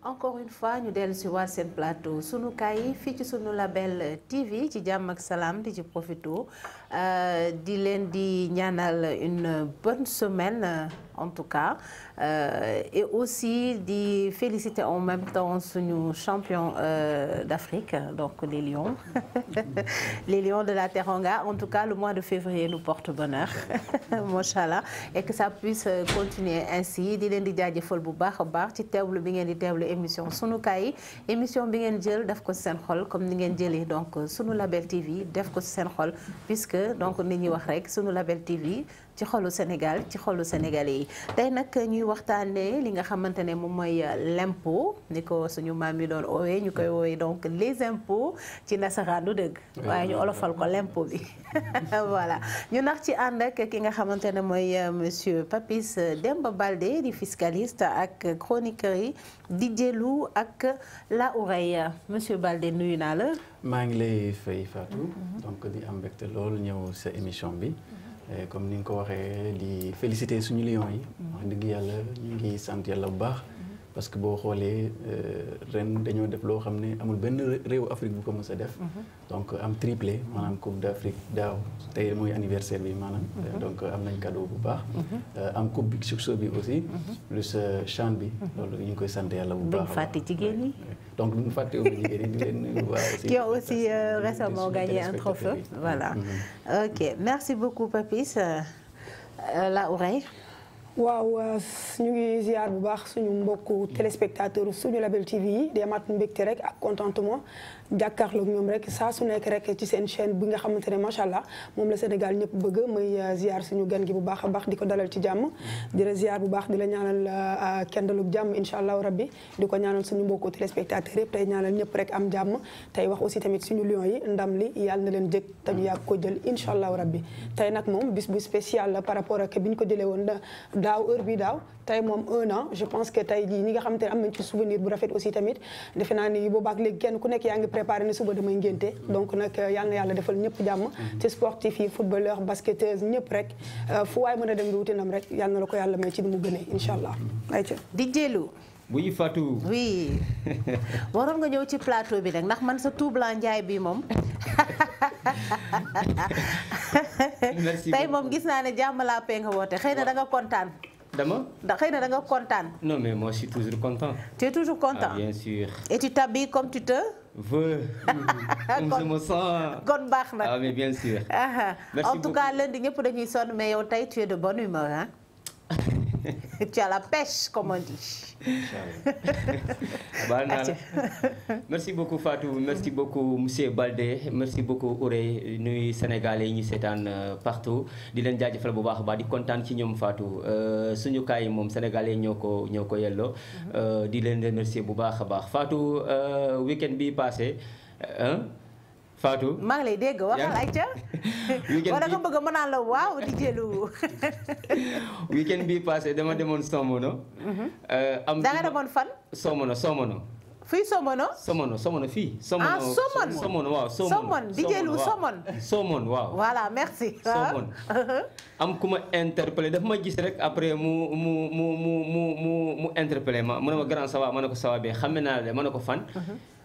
Encore une fois ñu dellu si waat seen plateau sunu kaay fii ci sunu label TV ci jàmm ak salaam di ci profito di leen di ñaanal une bonne semaine en tout cas et aussi di féliciter en même temps suñu champion d'Afrique donc les Lions les Lions de la Teranga en tout cas le mois de février nous porte bonheur machallah et que ça puisse continuer ainsi di leen di jaajëfal bu baax a baax ci teewlu bi ngeen di teewlu émission sunu kaay émission bi ngeen jël def ko ci seen xol comme ni ngeen jëlee donc sunu label TV def ko ci seen xol puisque donc nit ñi wax rek sunu label TV ci xolu Sénégal ci xolu sénégalais yi tey nag ñuy waxtaanee li nga xamante ne moom mooy l'impôt ni ko suñu maam yi doon oowee ñu koy woowee donc les impôts ci nasaraanu dëgg waaye ñu olofal ko l'impôt bi voilà ñu nax ci ànd ak ki nga xamante ne mooy monsieur Papis Demba Baldé di fiscaliste ak chroniqueur yi di jëlu ak la oreille monsieur Baldé nuyu naa la. maa ngi lay fay Fatou. donc di am mbégte loolu ñëw sa émission bi. comme ni nga ko waxee di féliciter suñu Lions yi. wax dëgg yàlla ñu ngi sant yàlla bu baax. parce que boo xoolee ren dañoo def loo xam ne amul benn réewu Afrique bu ko mës a def. donc am triplé maanaam Coupe d'Afrique daaw tey mooy anniversaire bi maanaam. donc am nañ cadeau bu baax. am coupe bi succès bi aussi. plus CHAN bi. loolu ñu ngi koy sant yàlla bu baax. duñ fàtte jigéen ñi. donc duñ fàtte jigéen ñi di leen nuyu bu baax aussi. qui ont aussi récemment gagné un trophée. voilà ok merci beaucoup Papis la oreille. waaw ñu ngi ziar bu baax suñu mbokku téléspectateur suñu label TV yi di amaat mbégte rek ak contentement jàkkaarloog ñoom rek saa su nekk rek ci seen chaîne bi nga xamante ne macha allah moom la Sénégal ñëpp bëgg muy ziar suñu gan gi bu baax a baax di ko dalal ci jàmm. di la ziar bu baax di la ñaanal kendalug jàmm incha allahu rabbi di ko ñaanal suñu mbokku téléspectateur yëpp tey ñaanal ñëpp rek am jàmm tey wax aussi tamit suñu Lions yi ndam li yàlla na leen jëg te ñu yàgg ko jël incha allahu rabbi tey nag moom bis bu spécial la par rapport ak bi ñu ko jëlee woon daaw heure bi daaw tey moom 1 an je pense que tey jii ñi nga xamante ne am nañ ci souvenir bu rafet aussi tamit defe naa ni boobaak léegi kenn ku nekk yaa ngi préparé ne suba damay ngénte donc nag yal na yàlla defal ñëpp jàmm ci sportif yi footballeur basketteuse ñëpp rek fu waay mën a dem di wuti nam rek yal na la ko yàlla may ci ni mu gënee incha allah ayca di jëlu oui Fatou. oui waroon nga ñëw ci plateau bi nag ndax man sa tout blanc njaay bi moom tey moom gis naa ne jàmm laa pee nga woote xëy na da nga kontaan. xëy na da nga kontaan. non mais moi je suis toujours content. tu es toujours content. Ah, bien sûr. et tu t'habilles comme tu te veux. je me sens. kon baax na. ah mais bien sûr. merci en tout cas lundi ñëpp dañuy sonn mais yow tey tu es de bonne humeur hein. tu as la pêche comme on dit. merci beaucoup Fatou merci beaucoup monsieur Baldé merci beaucoup Ourey nuy Sénégalais yi ñu seetaan partout di leen jaajëfal bu baax a baax di kontaan ci ñoom Fatou suñu kaay moom Sénégalais ñoo ko yelloo di leen remercier bu baax a baax Fatou week-end bi passé Fatou maa ngi lay dégg waxal ay ca wala nga bëgg mën naa la waaw di jëlu weekend bi passé dama demoon Somono da nga demoon fan Somono fii Somono fii Somono waaw Somone di jëlu Somone waaw voilà merci Somone am ku ma interpellé dafa ma gis rek après mu interpellé ma mu ne ma grand ça va ma ne ko ça va bien xame naa la ma ne ko fan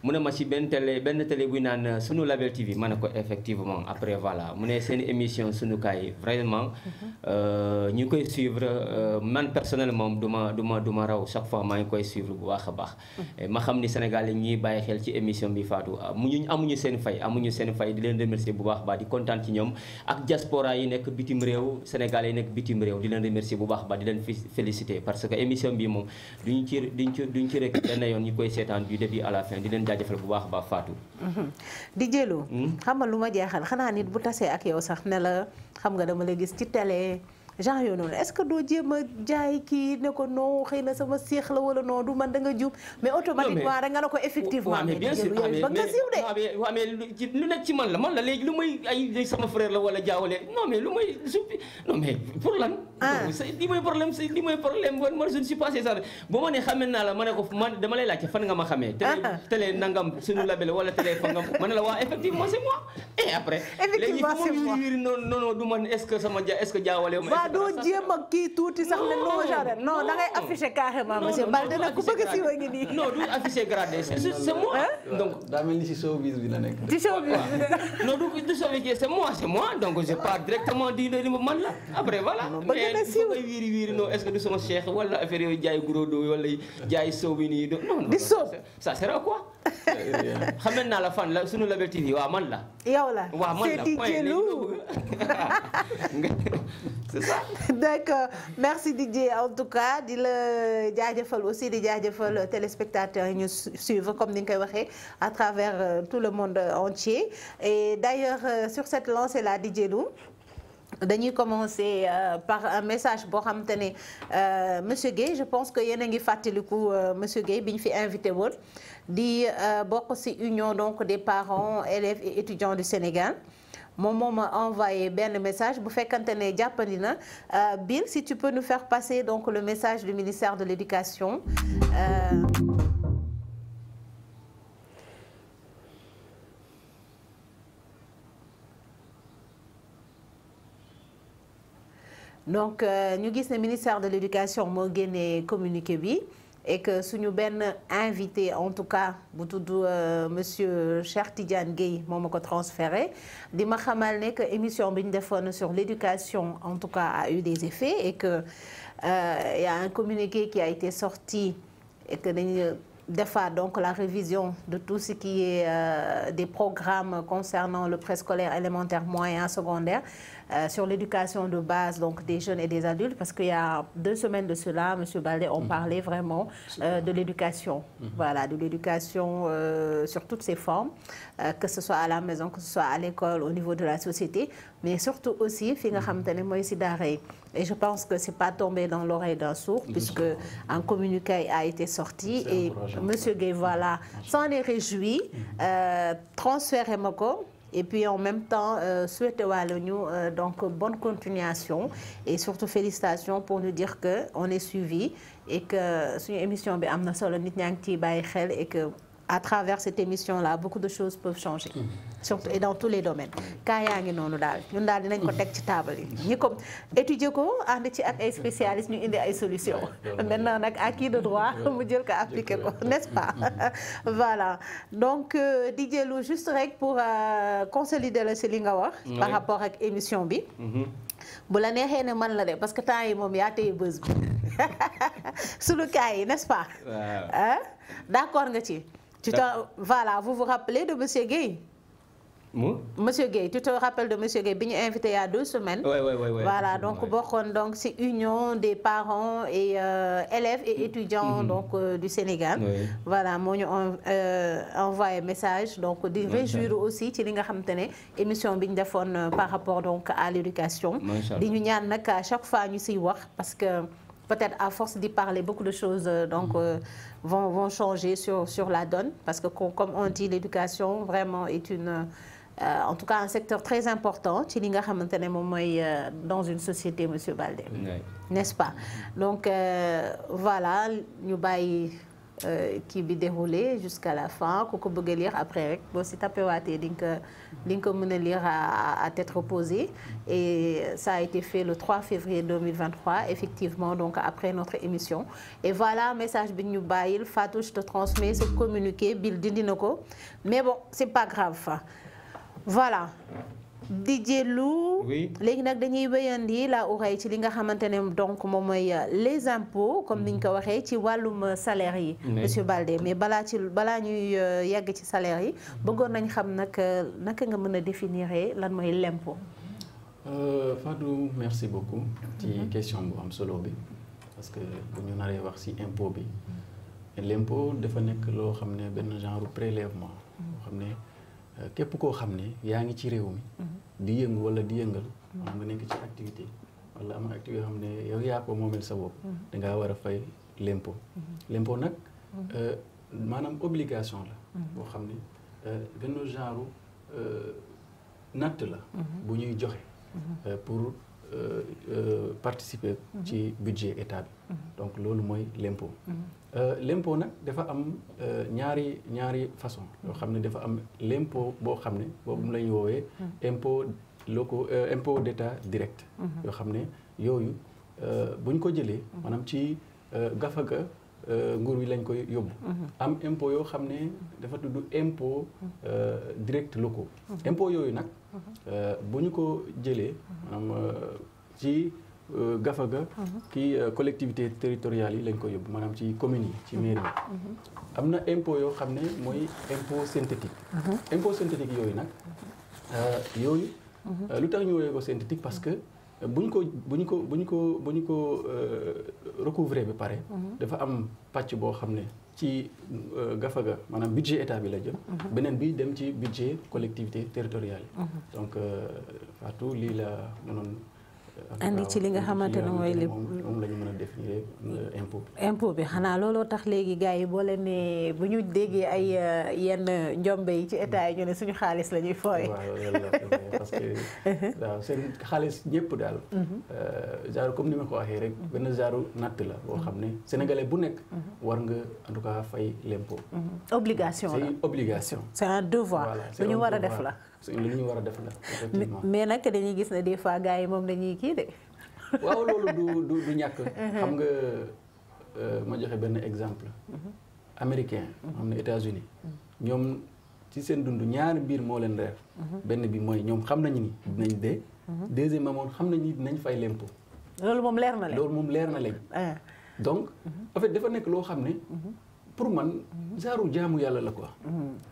mu ne ma ci benn télé buy naan sunu label TV ma ne ko effectivement après voilà mu ne seen émission sunu kaay vraiment ñu ngi koy suivre man personnellement du ma raw chaque fois maa ngi koy suivre bu baax a baax ma xam ni Sénégal yi ñuy bàyyi xel ci émission bi Fatou amuñu seen fay di leen remercier bu baax a baax di kontaan ci ñoom ak diaspora yi nekk bitim réew Sénégal yi nekk bitim réew di leen remercier bu baax a baax di leen féliciter parce que émission bi moom duñ ci rek benn yoon ñu koy seetaan du début à la fin di leen jaajëfal bu baax a baax Fatou. di jëlu xam nga lu ma jeexal xanaa nit bu tasee ak yow sax ne la xam nga dama la gis ci télé genre yow noonu est-ce que doo jéem a jaay kii ne ko non xëy na sama seex la wala non du man da nga jub mais automatiquement rek nga ne ko effectivement. mais bien sûr ba nga siiw de. waaw mais lu nekk ci man la léegi lu may ay sama frère la wala jaawale non mais lu may non mais pour lan. li mooy problème man je ne suis pas ça boo ma ne xamee naa la ma ne ko man dama lay laajte fan nga ma xamee. télé nangam suñu label wala télé fan nga ma ne la waa effectivement c'est moi et après. effectivement c'est moi léegi non du man est-ce que jaawale doo jéem a kii tuuti sax ne non genre non da ngay afficher carrément monsieur Balde nag ku bëgg a siiw a ngi nii. non du afficher gradé c'est moi. donc daa mel ni ci showbiz bi la nekk. ci showbiz non du showbiz c'est moi donc je pars directement di man la après voilà. mais il faut que wiiri non est-ce que du sama cheikh wala affaire yooyu jaay gros do wala jaay sow bi nii non. di sow ça sert à quoi. xam naa la fan la sunu Label TV waaw man la. yow la waaw man la c'est ça. D'accord merci Didier en tout cas di la jaajëfal aussi di jaajëfal téléspectateurs yi ñu suivre comme ni nga koy waxee à travers tout le monde entier et d'ailleurs sur cette lancée là Didier Lou dañuy commencer par un message boo xamante ne monsieur Guèye je pense que yéen a ngi fàttaliku monsieur Guèye bi ñu fi invité woon di bokk ci union donc des parents élèves et étudiants du Sénégal moom moo ma envoyé benn message bu fekkante ne jàppandi na Bill si tu peux nous faire passer donc le message du ministère de l'Éducation. Donc ñu gis ne ministère de l'Éducation moo génnee communiqué bi et que suñu benn invité en tout cas bu tudd monsieur Cheikh Tidiane Guèye moo ma ko transféré di ma xamal ne que émission bi ñu defoon sur l'éducation en tout cas a eu des effets et que y a un communiqué qui a été sorti et que dañu defaat donc la révision de tout ce qui est des programmes concernant le préscolaire élémentaire moyen secondaire sur l'éducation de base donc des jeunes et des adultes parce qu'il y a 2 semaines de cela monsieur Baldé on parlait vraiment de l'éducation voilà de l'éducation sur toutes ses formes que ce soit à la maison que ce soit à l'école au niveau de la société mais surtout aussi fi nga xamante ne mooy ci daara yi et je pense que c'est pas tombé dans l'oreille d'un sourd puisque un communiqué a été sorti et monsieur Guèye voilà s'en est réjoui transféré ma ko et puis en même temps souhaité wàllu ñu donc bonne continuation et surtout félicitations pour nous dire que on est suivi et que suñu émission bi am na solo nit ñaa ngi ciy bàyyi xel et que à travers cette émission-là beaucoup de choses peuvent changer surtout et dans tous les domaines kaa yaa ngi noonu daal ñun daal dinañ ko teg ci table yi ñi ko étudier ko ànd ci ak ay spécialistes ñu indi ay solutions maintenant nag à qui de droit mu jël ko appliquer ko n'est-ce pas voilà donc Didier Lou juste rek pour consolider la ci li nga wax par rapport ak émission bi bu la neexee ne man la de parce que temps yi moom yaa téye buzz bi sunu kaay yi n'est-ce pas d'accord nga ci voilà vous vous rappelez de monsieur Guèye monsieur Guèye tu te rappelles de monsieur Guèye bi ñu invité il y a 2 semaines voilà donc bokkoon donc ci union des parents et élèves et étudiants donc du Sénégal voilà moo ñu envoyé message donc di réjouir aussi ci li nga xamante ne émission bi ñu defoon par rapport donc à l'éducation di ñu ñaan nag à chaque fois ñu ciy wax parce que peut-être à force d'y parler beaucoup de choses donc vont changer sur la donne parce que comme on dit l'éducation vraiment est une en tout cas un secteur très important ci li nga xamante ne moom mooy dans une société monsieur Baldé n'est-ce pas donc voilà ñu bàyyi kii bi déroulé jusqu'à la fin ku ko bëgg a lire après rek boo si tapéwaatee di nga ko mën a lire à tête reposée et ça a été fait le 3 février 2023 effectivement donc après notre émission et voilà message bi ñu bàyyil Fatou je te transmets ce communiqué Bill dindi na ko mais bon c'est pas grave voilà Didier Lou léegi nag dañuy wéyandi la oreille ci li nga xamante ne donc moom mooy les impôts comme niñ ko waxee ci wàllum salaire yi monsieur Baldé mais balaa ñuy yegg ci salaire yi bëggoon nañ xam nag naka nga mën a définir lan mooy l'impôt Fatou merci beaucoup ci question bu am solo bi parce que bu ñu naree wax ci impôt bi l'impôt dafa nekk loo xam ne benn genre prélèvement loo xam ne képp koo xam ne yaa ngi ci réew mi di yëngu wala di yëngal xam nga nekk ci activité wala am activité yoo xam ne yow yaa ko moomel sa bopp da ngaa war a fay l'impôt l'impôt nag maanaam obligation la boo xam ne benn genre natt la bu ñuy joxe pour participer ci budget état bi donc loolu mooy l'impôt l'impôt nag dafa am ñaari façon yoo xam ne dafa am l'impôt boo xam ne boobu la ñuy woowee impôt locaux impôt d'état direct yoo xam ne yooyu bu ñu ko jëlee maanaam ci gafaga nguur wi lañ koy yóbbu am impôt yoo xam ne dafa tudd impôt direct locaux impôt yooyu nag bu ñu ko jëlee maanaam ci gafaga kii collectivité territoriales yi lañ koy yóbbu maanaam ci communes yi ci mairie yi am na impôt yoo xam ne mooy impôt synthétique impôt synthétique yooyu nag yooyu lu tax ñu woowee ko synthétique parce que bu ñu ko recouvrer ba pare dafa am pàcc boo xam ne ci gafaga maanaam budget état bi la jëm beneen bi dem ci budget collectivité territoriale yi donc Fatou lii la mënoon andi ci li nga xamante ne mooy lépp moom la ñu mën a définir impôt bi. impôt bi xanaa looloo tax léegi gars yi boo leen ne bu ñu déggee ay yenn njombe yi ci état yi ñu ne suñu xaalis la ñuy fooye. waaw loolu la parce que waaw seen xaalis ñëpp daal. genre comme ni ma ko waxee rek benn genre natt la boo xam ne sénégalais bu nekk war nga en tout cas fay l'impôt. obligation la c'est une obligation. c'est un devoir. voilà lu ñu war a def la. lu ñu war a def la effectivement. mais nag dañuy gis ne des fois gars yi moom dañuy kii de. waaw loolu du ñàkk. xam nga ma joxe benn exemple. américain xam ne États-Unis ñoom ci seen dund ñaari mbir moo leen reer. benn bi mooy ñoom xam nañu ni dinañ dee. deuxièmement moom xam nañu ni dinañ fay l'impôt. loolu moom leer na leen. loolu moom leer na leen. donc en fait dafa nekk loo xam ne. pour man genre jaamu yàlla la quoi.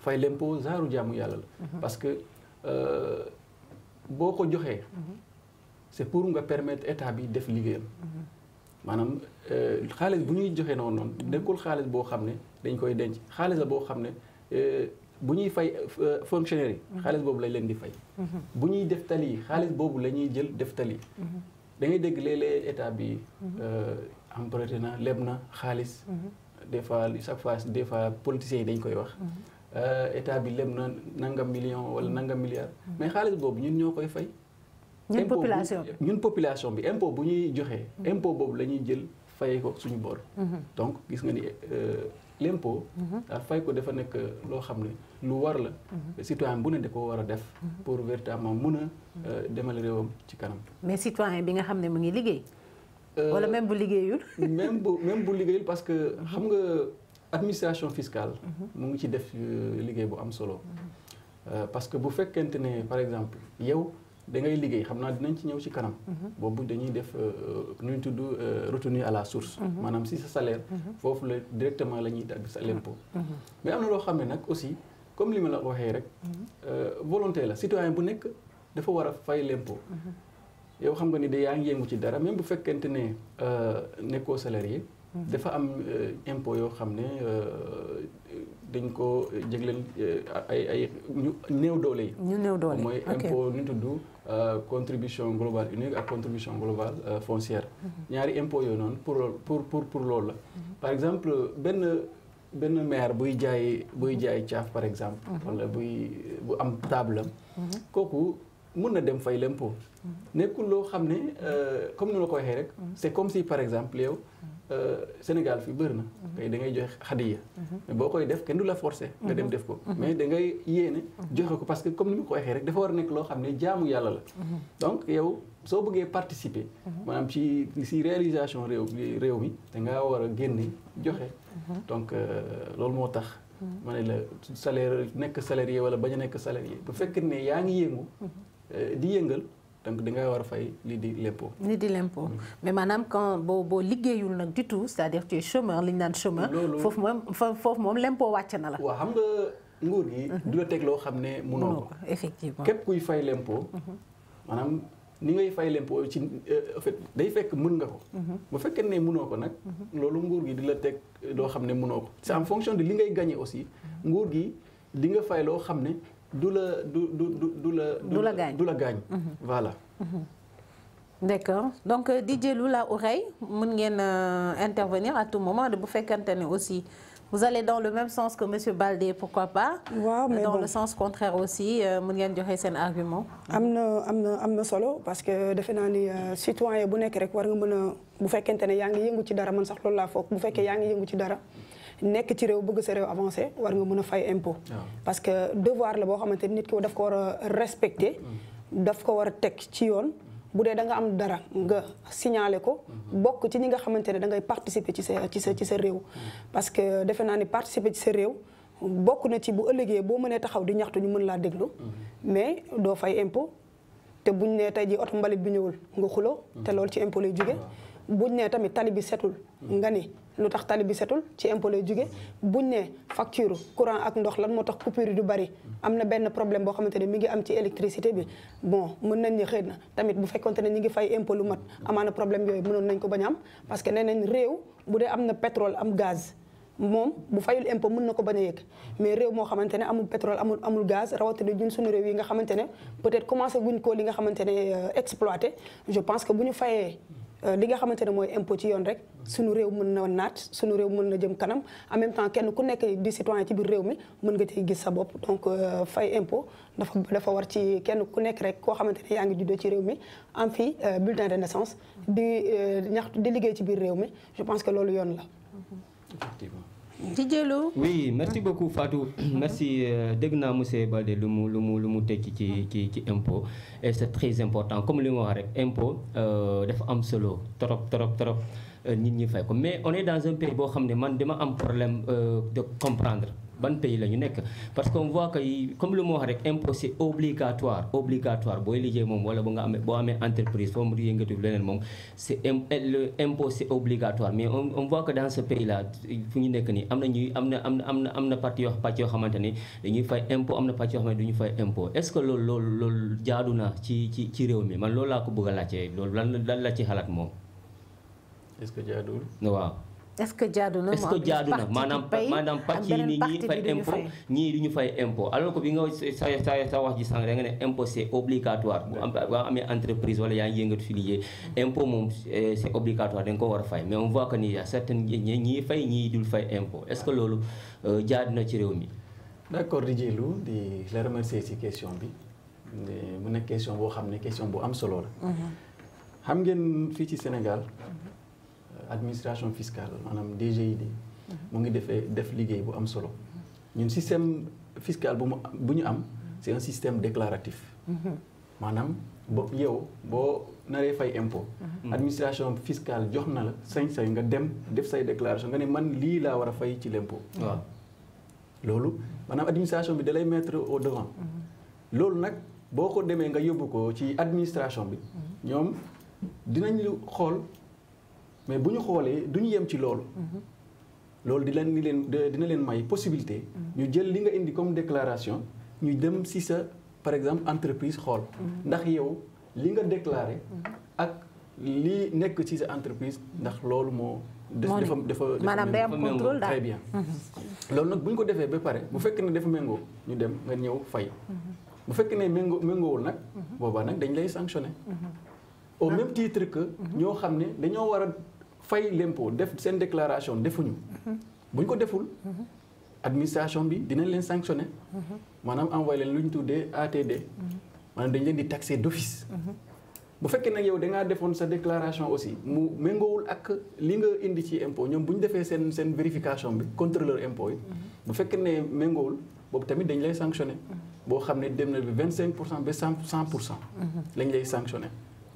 fay l'impôt genre jaamu yàlla la. parce que boo ko joxee. c'est pour nga permettre état bi def liggéeyam. maanaam xaalis bu ñuy joxe noonu nekkul xaalis boo xam ne dañ koy denc xaalis la boo xam ne bu ñuy fay fonctionnaire yi. xaalis boobu lañ leen di fay. bu ñuy def tali yi xaalis boobu la ñuy jël def tali. da ngay dégg léeg-léeg état bi emprunté na leb na xaalis. des fois chaque fois des fois politiciens yi dañ koy wax. état bi leb na nangam million wala nangam milliard. mais xaalis boobu ñun ñoo koy fay. ñun population bi impôt bu ñuy joxee. impôt boobu la ñuy jël fayee ko suñu bor. donc gis nga ni l'impôt. daal fay ko dafa nekk loo xam ne lu war la. citoyen bu ne da ko war a def. pour véritablement mun a demale réewam ci kanam. mais citoyen bi nga xam ne mu ngi liggéey. wala même bu liggéeyul. même bu liggéeyul parce que xam nga administration fiscale. mu ngi ci def liggéey bu am solo. parce que bu fekkente ne par exemple yow da ngay liggéey xam naa dinañ ci ñëw ci kanam. boobu dañuy def nu ñu tudd retenue à la source. maanaam si sa salaire. foofu la directement la ñuy dagg sa l'impôt. mais am na loo xam ne nag aussi comme li ma la waxee rek. volonté la citoyen bu nekk dafa war a fay l'impôt. yow xam nga ni de yaa ngi yëngu ci dara même bu fekkente ne nekkoo salarié. dafa am impôt yoo xam ne dañ ko jégleel ay ñu néew doole yi. ñu néew doole mooy impôt ñu tudd contribution globale unique ak contribution globale foncière. ñaari impôt yooyu noonu pour loolu la. par exemple benn maire buy jaay caaf par exemple. wala bu am table am. kooku mun na dem fay l'impôt. nekkul loo xam ne comme ni la ko waxee rek. c'est comme si par exemple yow Sénégal fii bëri na. kay da ngay joxe xadiya. mais boo koy def kenn du la forcer. nga dem def ko. mais da ngay yéene joxe ko parce que comme ni ma ko waxee rek dafa war a nekk loo xam ne jaamu yàlla la. donc yow soo bëggee participer. maanaam ci réalisation réew mi da ngaa war a génne joxe. donc loolu moo tax. ma ne la salaire nekk salarié wala bañ a nekk salarié bu fekkee ne yaa ngi yëngu. di yëngal. donc da nga war a fay lii di l'impôt. lii di l'impôt mais maanaam quand boo liggéeyul nag du tout c'est-à-dire tu es chômeur li ñu naan chômeur. loolu foofu moom l'impôt wàcc na la. waaw xam nga nguur gi. du la teg loo xam ne mënoo ko. effectivement képp kuy fay l'impôt. maanaam ni ngay fay l'impôt ci en fait day fekk mën nga ko. bu fekkee ne mënoo ko nag. loolu nguur gi di la teg loo xam ne mënoo ko. c'est en fonction de li ngay gagner aussi nguur gi di nga fay loo xam ne. du la gaañ. voilà. D'accord donc DJ Lou la oreille mën ngeen intervenir à tout moment de bu fekkante ne aussi vous allez dans le même sens que monsieur Baldé pourquoi pas. waaw mais dans bon. le sens contraire aussi mën ngeen joxe seen argument. am na solo parce que defe naa ni citoyen bu nekk rek war nga mën a bu fekkente ne yaa ngi yëngu ci dara man sax loolu laa foog bu fekkee yaa ngi yëngu ci dara nekk ci réew bëgg sa réew avancé war nga mën a fay impôt. parce que devoir la boo xamante ni nit ki daf ko war a respecter. daf ko war a teg ci yoon. bu dee da nga am dara nga signaler ko bokk ci ñi nga xamante ne da ngay participer ci sa réew. parce que defe naa ni participer ci sa réew bokk na ci bu ëllëgee boo mënee taxaw di ñaxtu ñu mën laa déglu. mais doo fay impôt te buñ nee tey ji oto mbalit bi ñëwul nga xuloo te loolu ci impôt lay jóge buñ nee tamit tali bi setul nga ni lu tax tali bi setul ci impôt lay jóge buñ nee facture courant ak ndox lan moo tax coupure yi du bari am na benn problème boo xamante ne mi ngi am ci électricité bi bon mën nañ ni xëy na tamit bu fekkonte ne ñi ngi fay impôt lu mat amaana problème yooyu mënoon nañ ko bañ a am parce que nee nañ réew bu dee am na pétrole am gaz moom bu fayul impôt mën na ko bañ a yëg mais réew moo xamante ne amul pétrole amul gaz rawatina ñun suñu réew yi nga xamante ne peut-être commencé wuñ ko li nga xamante ne exploité je pense que bu ñu fayee li nga xamante ne mooy impôt ci yoon rek suñu réew mën na naat suñu réew mën na jëm kanam en même temps kenn ku nekk di citoyen ci biir réew mi mën nga ciy gis sa bopp donc fay impôt dafa war ci kenn ku nekk rek koo xamante ne yaa ngi juddoo ci réew mi am fi bulletin de naissance di liggéey ci biir réew mi je pense que loolu yoon la. Effectivement. DJ Lou. Oui merci beaucoup Fatou merci dégg naa monsieur Baldé lu mu tekki ci impôt et c'est très important comme li nga wax rek impôt dafa am solo trop nit ñi fay ko mais on est dans un pays boo xam ne man dama am problème de comprendre ban pays la ñu nekk parce qu'on voit que comme lu ma wax rek impôt c'est obligatoire booy liggéey moom wala boo amee entreprise foo mu yëngatu leneen moom c'est impôt c'est obligatoire mais on voit que dans ce pays là fu ñu nekk nii am na pàcc yoo xamante ni dañuy fay impôt am na pàcc yoo xamante ni duñu fay impôt est-ce que loolu jaadu na ci réew mi man loolu laa ko bëgg a laajte loolu lan la ci xalaat moom. est-ce que jaaduwul. waaw. est-ce que jaadu na maanaam pàcc yi nii ñii fay impôt ñii duñu fay impôt alors que bi nga sa wax ji sànq da nga ne impôt c'est obligatoire bu amee entreprise wala yaa ngi yëngatu fi liggéey impôt moom c'est obligatoire da nga ko war a fay mais on voit que ni y a certaines ñii fay ñii dul fay impôt est-ce que loolu jaadu na ci réew mi. d'accord DJ Lou di la remercier ci question bi mu nekk question boo xam ne question bu am solo la. xam ngeen fii ci Sénégal. administration fiscale maanaam DGID mu ngi def liggéey bu am solo ñun système fiscal bu ñu am c'est un système déclaratif maanaam boo naree fay impôt administration fiscale jox na la sañ-sañ nga dem def say déclaration nga ne man lii laa war a fay ci l'impôt waaw loolu maanaam administration bi da lay mettre au devant loolu nag boo ko demee nga yóbbu ko ci administration bi ñoom dinañ xool mais bu ñu xoolee du ñu yem ci loolu loolu dina leen may possibilité ñu jël li nga indi comme déclaration ñu dem ci sa par exemple entreprise xool ndax yow li nga déclaré ak li nekk ci sa entreprise ndax loolu moo dafa maanaam day am contrôle daal très bien loolu nag bu ñu ko defee ba pare bu fekkee ne dafa méngoo ñu dem nga ñëw fay bu fekkee ne méngoowul nag boobaa nag dañ lay sanctionner au même titre que ñoo xam ne dañoo war a fay l'impôt def seen déclaration defuñu bu ñu ko deful administration bi dinañ leen sanctionner maanaam envoyé leen lu ñu tuddee ATD maanaam dañ leen di taxer d'office bu fekkee nag yow dangaa defoon sa déclaration aussi mu méngoowul ak li nga indi ci impôt ñoom bu ñu defee seen vérification bi contrôleur impôt yi bu fekkee ne méngoowul boobu tamit dañ lay sanctionner boo xam ne dem na bi 25% ba 100% lañ lay sanctionner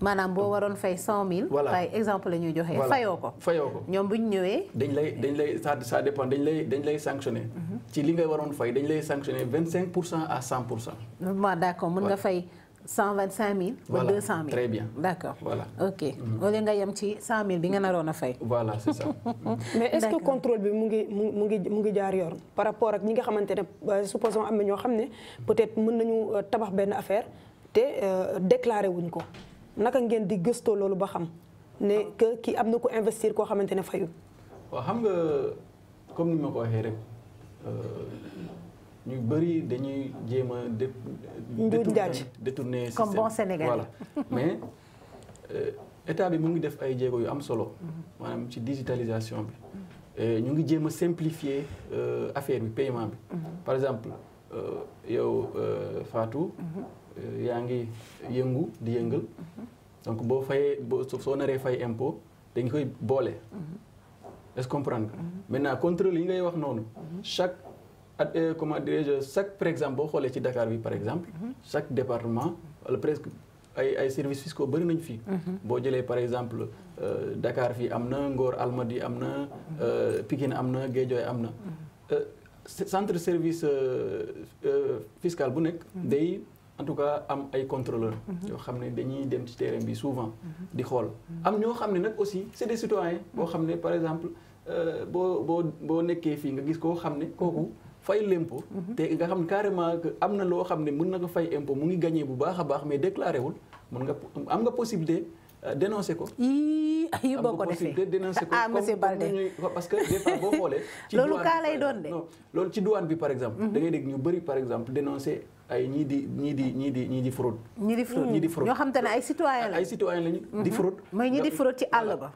maanaam boo waroon fay 100 000. voilà par exemple la ñuy joxe. fayoo ko ñoom bu ñu ñëwee. dañ lay ça dépend dañ lay sanctionner. ci li nga waroon fay dañ lay sanctionner 25% à 100%. waaw d'accord mën nga fay 125 000. ba 200 000 très bien d'accord. voilà ok au lieu nga yem ci 100 000 bi nga naroon a fay. voilà c'est ça. mais est-ce que contrôle bi mu ngi jaar yoon par rapport ak ñi nga xamante ne supposons am na ñoo xam ne peut-être mën nañu tabax benn affaire te déclaré wuñ ko. naka ngeen di gëstoo loolu ba xam ne que kii am na ko investir koo xamante ne fayul. waaw xam nga comme ni ma ko waxee rek ñu bëri dañuy jéem a détourner comme bon Sénégalais voilà mais état bi mu ngi def ay jéego yu am solo maanaam ci digitalisation bi ñu ngi jéem a simplifier affaire bi paiement bi par exemple yow Fatou yaa ngi yëngu di yëngal donc boo fayee soo naree fay impôt dañ koy boole est-ce comprendre maintenant contrôle yi ngay wax noonu chaque comment dirais-je chaque par exemple boo xoolee ci Dakar bi par exemple chaque département wala presque ay services fiscaux bëri nañ fii boo jëlee par exemple Dakar fii am na Ngor Almadies am na Pikine am na Guédiawaye am na centre service fiscal bu nekk day en tout cas am ay contrôleurs yoo xam ne dañuy dem ci terrain bi souvent di xool am ñoo xam ne nag aussi c'est des citoyens boo xam ne par exemple boo nekkee fii nga gis koo xam ne kooku fay l'impôt te nga xam ne carrément que am na loo xam ne mën na ko fay impôt mu ngi gagné bu baax a baax mais déclaré wul am nga possibilité dénoncer ko. yu boo ko defee dénoncer ko monsieur Baldé parce que des fois boo xoolee. ci loolu kaa lay doon de. non loolu ci douane bi par exemple. da ngay dégg ñu bëri par exemple dénoncer ay ñii di fraude. ñii di fraude ñoo xam te ne ay citoyen la. ay citoyen lañu. di fraude. mooy ñi di fraude ci àll ba.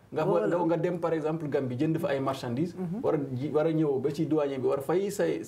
nga dem par exemple Gambie jënd fa ay marchandises. war a ñëw ba ci douanier bi war a fay say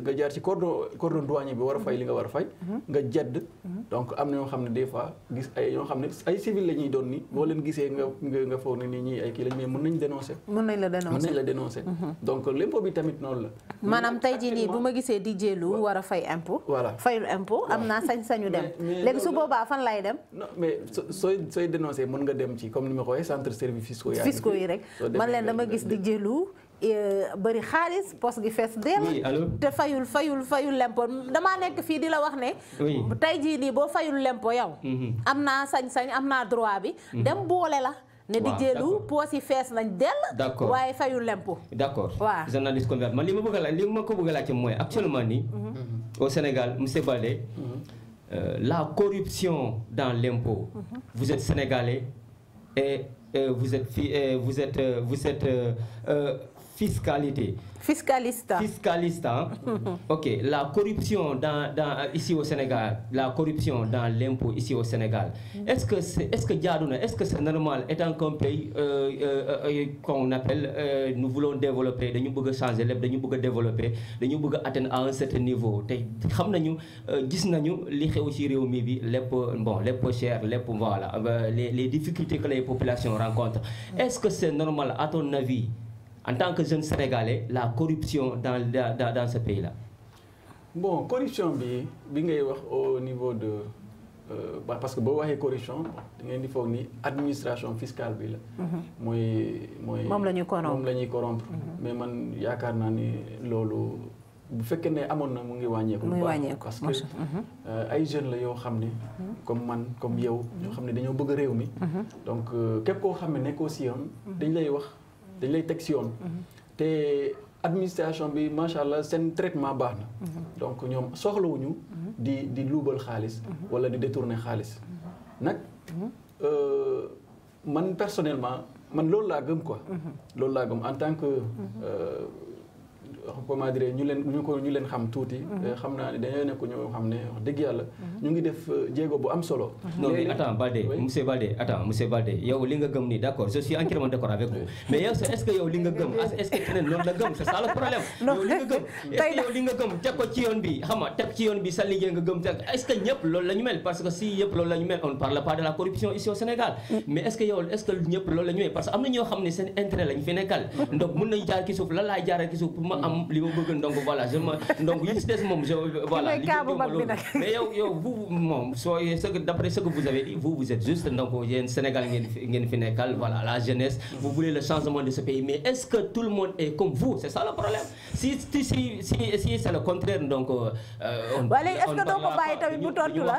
nga jaar ci cordon douanier bi war a fay li nga war a fay. nga jedd donc am na ñoo xam ne des fois gis ay ñoo xam ne ay civil la ñuy doon ni boo leen gisee nga foog ne ni ñii ay kii lañ mais mën nañ dénoncer. mën nañ la dénoncer donc l'impôt bi tamit noonu la. maanaam tey jii nii bu ma gisee di jéelu war a fay impôt. voilà impôt am naa sañ-sañu dem léegi su boobaa fan lay dem non mais sooy dénoncé mën nga dem ci comme ni ma ko waxee centre service fiscaux yi rek man leen dama gis di jëlu bëri xaalis poste gi fees dell te fayul lempo damaa nekk fii di la wax ne tey jii nii boo fayul lempo yow am naa sañ-sañ am naa droit bi dem boole la ne di jëlu poos yi fees nañ dell. d'accord waaye fayul lempo. d'accord waaw journaliste convert man li ma ko bëgg a laajte mooy actuellement nii. au Sénégal monsieur Baldé. La corruption dans l'impôt. Vous êtes sénégalais et vous êtes fiscaliste. Hein? Ok, la corruption ici au Sénégal, la corruption dans l'impôt ici au Sénégal. Est-ce que c'est normal étant qu'un pays qu'on appelle nous voulons développer, nous voulons changer, nous voulons développer, nous voulons atteindre à un certain niveau. Nous savons li xew ci réew mi bi lépp cher, voilà, les difficultés que les populations rencontrent. Est-ce que c'est normal à ton avis? En tant que jeune Sénégalais, la corruption dans ce pays-là? Bon, corruption bi ngay wax au niveau de parce que boo waxee corruption da ngeen di foog ni administration fiscale bi la. moom la ñuy corrompre. Mais man yaakaar naa ni loolu bu fekkee ne amoon na mu ngi wàññeeku. parce que ay jeunes la yoo xam ne. comme man comme yow. ñoo xam ne dañoo bëgg réew mi. donc képp koo xam ne nekkoo si yoon dañ lay wax. dañ lay teg si yoon te administration bi macha allah seen traitement baax na donc ñoom soxlawuñu di luubal xaalis wala di détourner xaalis nag man personnellement man loolu laa gëm quoi loolu laa gëm en tant que comment dire ñu leen xam tuuti xam naa ne dañoo nekk ñoo xam ne wax dëgg yàlla ñu ngi def jéego bu am solo. non mais attends monsieur Baldé yow li nga gëm nii d'accord je suis entièrement d'accord avec vous mais yow est-ce que yow li nga gëm est-ce que keneen loolu la gëm c'est ça le problème. yow li nga gëm est-ce que yow li nga gëm teg ko ci yoon bi xam nga teg ci yoon bi sa liggéey nga gëm est-ce que ñëpp loolu la ñu mel parce que si ñëpp loolu la ñu mel on ne parle pas de la corruption ici au Sénégal mais est-ce que ñëpp loolu la ñu mel parce que am na ñoo xam ne seen intérêt lañ fi nekkal donc mën nañ jaar ki suuf lan laay jaaral ki suuf pour ma am li ma bëgg donc voilà donc yi ci des moom voilà mais yow vous moom d'après ce que vous avez dit vous êtes juste donc yéen Sénégal ngeen fi nekkal voilà la jeunesse vous voulez le changement de ce pays mais est-ce que tout le monde est comme vous c'est ça le problème si c'est le contraire donc léegi est-ce que doo ko bàyyi tamit bu tontu la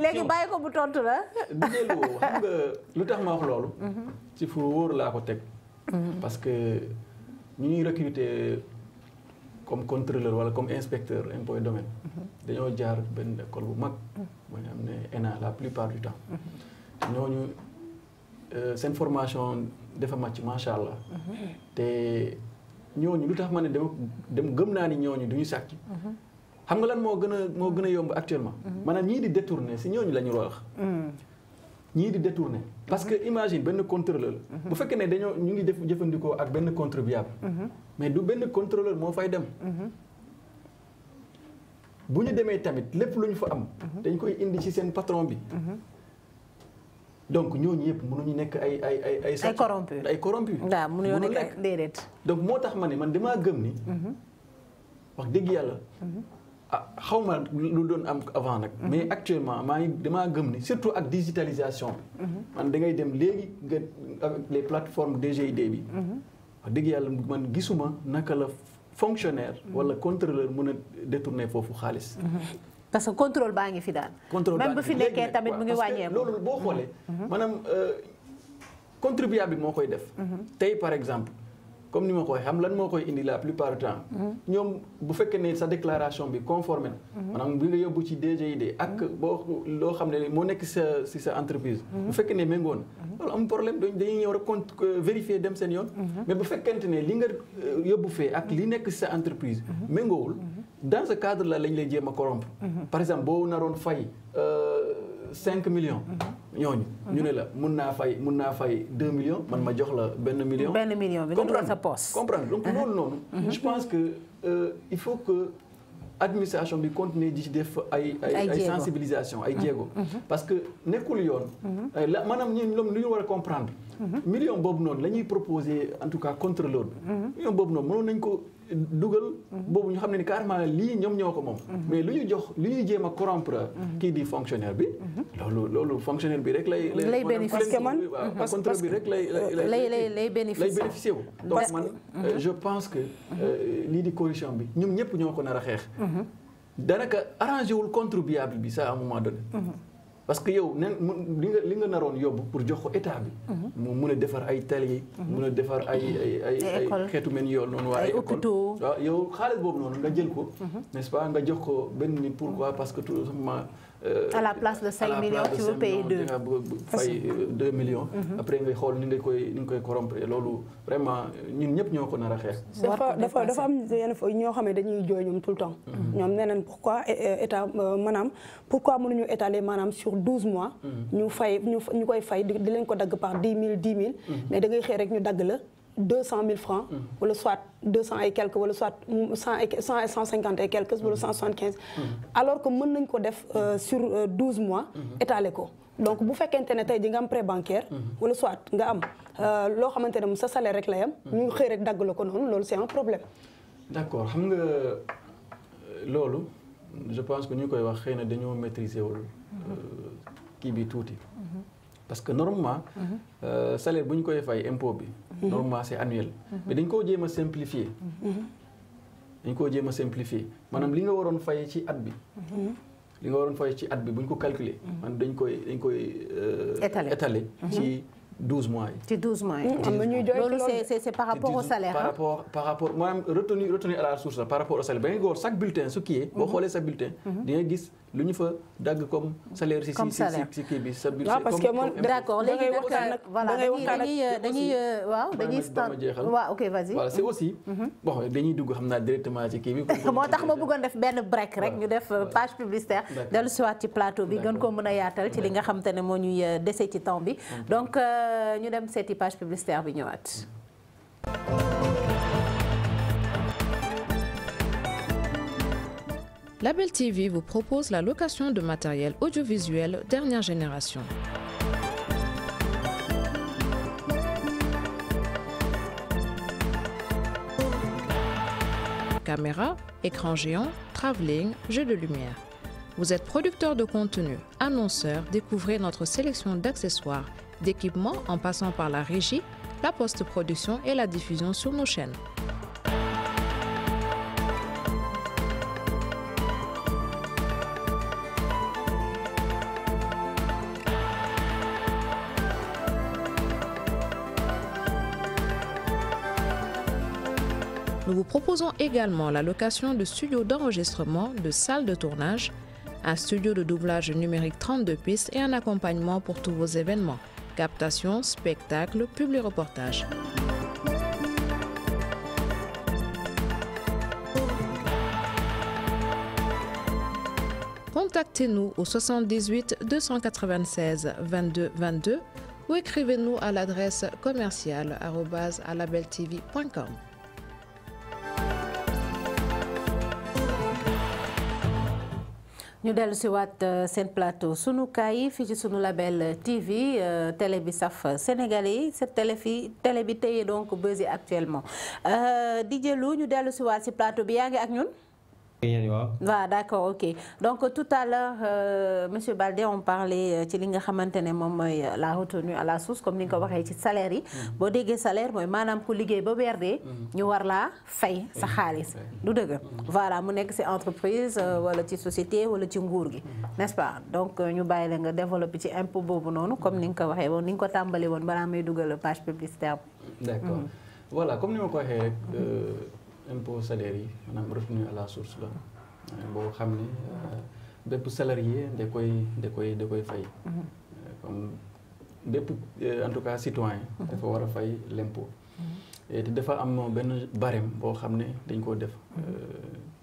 léegi bàyyi ko bu tontu la xam nga lu tax ma wax loolu ci fu wóor laa ko teg parce que ñu ñuy recruter comme contrôleur wala comme inspecteur impôt et domaine dañoo jaar benn école bu mag boo xam ne ENA la plupart du temps ñooñu seen formation dafa màcc macha allah te ñooñu lu tax ma ne dem gëm naa ni ñooñu du ñu sàcc xam nga lan moo gën a yomb actuellement maanaam ñii di détourner si ñooñu la ñu wax ñii di détourner parce que imagine benn contrôleur bu fekkee ne ñu ngi jëfandikoo ak benn contribuable mais du benn contrôleur moo fay dem bu ñu demee tamit lépp lu ñu fa am dañ koy indi ci seen patron bi donc ñooñu yëpp mënuñu nekk ay corrompu waaw mënuñoo nekk déedéet donc moo tax ma ne man damaa gëm ni wax dëgg yàlla xaw ma lu doon am avant nag mais actuellement damaa gëm ni surtout ak digitalisation bi man da ngay dem léegi nga avec les plateformes DGID bi wax dëgg yàlla man gisuma naka la fonctionnaire wala contrôleur mën a détourner foofu xaalis parce que contrôle baa ngi fi daal même bu fi nekkee tamit mu ngi wàññeeku loolu boo xoolee maanaam contribuable bi moo koy def tey par exemple comme ni ma ko waxee xam lan moo koy indi la plupart du temps ñoom bu fekkee ne sa déclaration bi conforme na maanaam bi nga yóbbu ci DGID ak boo loo xam ne moo nekk si sa entreprise bu fekkee ne méngoo na loolu am problème dañuy ñëw rek vérifier dem seen yoon mais bu fekkente ne li nga yóbbu fee ak li nekk si sa entreprise méngoowul dans ce cadre là lañ lay jéem a corrompre par exemple boo naroon fay 5 millions ñooñu ñu ne la mun naa fay 2 millions man ma jox la benn million bi nga dugal sa poche comprendre donc loolu noonu je pense que il faut que administration bi continuer di ci def ay sensibilisation ay jéego parce que nekkul yoon maanaam ñun lu ñu war a comprendre million boobu noonu la ñuy proposer en tout cas contrôleur bi million boobu noonu mënoon nañ ko dugal boobu ñu xam ne ni carrément lii ñoom ñoo ko moom mais lu ñuy jéem a corrompre kii di fonctionnaire bi loolu fonctionnaire bi rek lay bénéficier contrôle bi rek lay bénéficier wu donc man je pense que lii di corruption bi ñoom ñëpp ñoo ko nar a xeex danaka arrangé wul contribuable bi ça à un moment donné parce que yow li nga naroon yóbbu pour jox ko état bi mu mun a defar ay tali yi mun a defar ay xeetu men yoon noonu waa ay hôpitaux waaw yow xaalis boobu noonu nga jël ko n'est-ce pas nga jox ko benn nit pourquoi parce que tout simplement à la place de 5 millions tu veux payer 2 fay 2 millions après ngay xool ni nga koy corrompre loolu vraiment ñun ñëpp ñoo ko nar a xeex dafa am yenn ñoo xam ne dañuy jooy ñoom tout le temps ñoom nee nañ pourquoi état maanaam pourquoi mënuñu étaler maanaam sur 12 mois ñu koy fay di leen ko dagg par 10 000 mais da ngay xëy rek ñu dagg la 200 000 francs wala soit 200 et quelques wala soit 150 et quelques wala 175 alors que mën nañ ko def sur 12 mois étaler ko donc bu fekkente ne tey ji nga am prêt bancaire wala soit nga am loo xamante ne sa salaire rek la yam ñu xëy rek dagg la ko noonu loolu c'est un problème d'accord xam nga loolu je pense que ñu koy wax xëy na dañoo maîtriser wul kii bi tuuti parce que normalement salaire bu ñu koy fay impôt bi normalement c'est annuel mais dañ koo jéem a simplifier maanaam li nga waroon fay ci at bi bu ñu ko calculer man dañ koy étaler ci 12 mois yi. ci 12 mois yi. am na ñuy jooy loolu c'est par rapport au salaire. par rapport maanaam retenu à la source par rapport au salaire ba nga góor chaque bulletin su kii boo xoolee sa bulletin. di nga gis lu ñu fa dagg comme salaire. si kii bi sa bulletin. parce que man d'accord léegi nag voilà dañuy waaw ok vas-y. voilà c'est aussi. bon dañuy dugg xam naa directement ci kii bi. moo tax ma bëggoon def benn break rek ñu def page publicitaire. dellu si waat ci plateau bi gën koo mën a yaatal ci li nga xam te ne moo ñuy dese ci temps bi donc. ñu dem seeti page publicitaire bi ñëwaat. Label TV vous propose la location de matériel audiovisuel dernière génération. Caméra, écran géant, travelling, jeux de lumière. Vous êtes producteur de contenu, annonceur, découvrez notre sélection d'accessoires, d'équipements en passant par la régie, la post-production et la diffusion sur nos chaînes. Nous vous proposons également la location de studios d'enregistrement, de salles de tournage, un studio de doublage numérique 32 pistes et un accompagnement pour tous vos événements. Captation, spectacle, publi-reportage. contactez-nous au 78 296 22 22 ou écrivez-nous à l'adresse commerciale@alabeltv.com. ñu dellu si waat seen plateau sunu kaay fii ci sunu label TV télé bi saf sénégalais yi cette télé bi téye donc buzz yi actuellement di jëlu ñu dellu si waat si plateau bi yaa ngi ak ñun. waaw d'accord ok donc tout à l'heure monsieur Baldé on parlait ci li nga xamante ne moom mooy la retenue à la source comme ni nga ko waxee ci salaire yi boo déggee salaire mooy maanaam ku liggéey ba weer dee ñu war laa fay sa xaalis du dëgg voilà mu nekk ci entreprise wala ci société wala ci nguur gi n'est-ce pas donc ñu bàyyi la nga développer ci impôt boobu noonu comme ni nga ko waxee woon ni nga ko tàmbali woon balaa may dugal page publicitaire d'accord voilà comme ni ma ko waxee rek impôt salaire yi maanaam revenu à la source la boo xam ne bépp salarié da koy fay comme bépp en tout cas citoyen dafa war a fay l'impôt te dafa am benn barème boo xam ne dañ koo def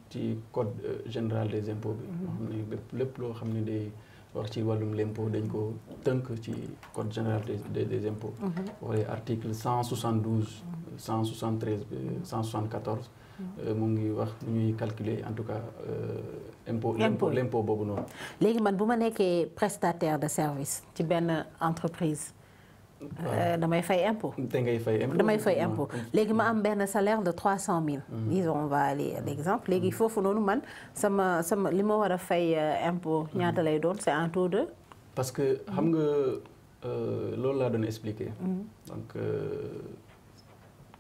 ci code général des impôts bi moo xam ne lépp loo xam ne day wax ci wàllum l'impôt dañ ko tënk ci code général des impôts wala article 172 173 174 mu ngi wax ñuy calculer en tout cas l'impôt boobu noonu. léegi man bu ma nekkee prestataire de service ci benn entreprise damay fay impôt. ngay fay impôt damay fay impôt léegi ma am benn salaire de 300 000. disons on va aller à l'exemple léegi foofu noonu man sama li ma war a fay impôt ñaata lay doon c'est un taux de. parce que xam nga loolu laa doon expliquer. donc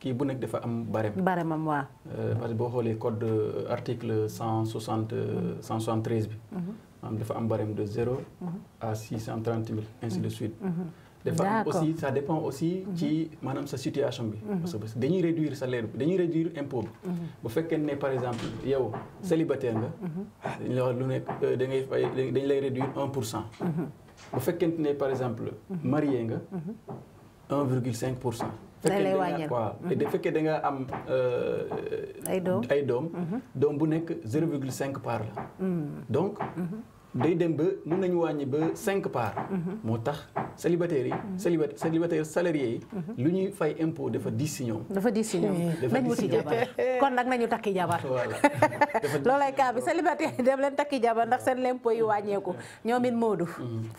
kii bu nekk dafa am barème. barème am waaw. parce que boo xoolee code article 173 bi. maanaam dafa am barème de 0 à 630 000 ainsi de suite. dafa am aussi ça dépend aussi ci maanaam sa situation bi. parce que dañuy réduire salaire bi dañuy réduire impôt bi. bu fekkee ne par exemple yow célibataire nga. dañu la wax lu nekk da ngay fay dañu lay réduire 1%. bu fekkente ne par exemple marié nga 1,5%. dañ lay wàññil bu fekkee da nga am ay doom bu nekk 0,5 part la donc day dem ba mën nañu wàññi ba 5 part moo tax célibataires yi célibataires salariés yi lu ñuy fay impôt dafa diis si ñoom nañ wuti jabar kon nag nañu takki jabar voilà loolay cas bi célibataires yi dem leen takki jabar ndax seen l'impôt yi wàññeeku ñoom it moodu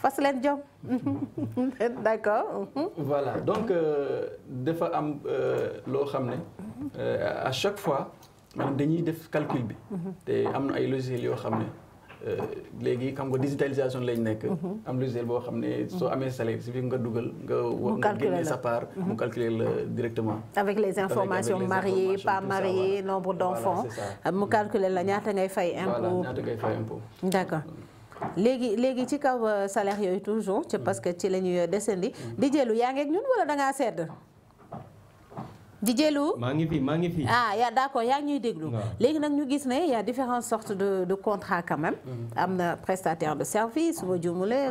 fas leen jom d'accord voilà donc dafa am loo xam ne à chaque fois maanaam dañuy def calcul bi te am na ay logiciels yoo xam ne léegi xam nga digitalisation lañ nekk am logiciel boo xam ne soo amee salaire si biir nga dugal nga génne sa part mu calculer la directement avec les informations mariés pas mariés nombre d'enfants mu calculer la ñaata ngay fay impôt d'accord léegi ci kaw salaire yooyu toujours ci parce que ci la ñuy descendi di jëlu yaa ngi ak ñun wala da ngaa sedd di jëlu maa ngi fi yaa d'accord yaa ngi ñuy déglu léegi nag ñu gis ne y a différentes sortes de contrats quand même am na prestataire de service su ma jumulee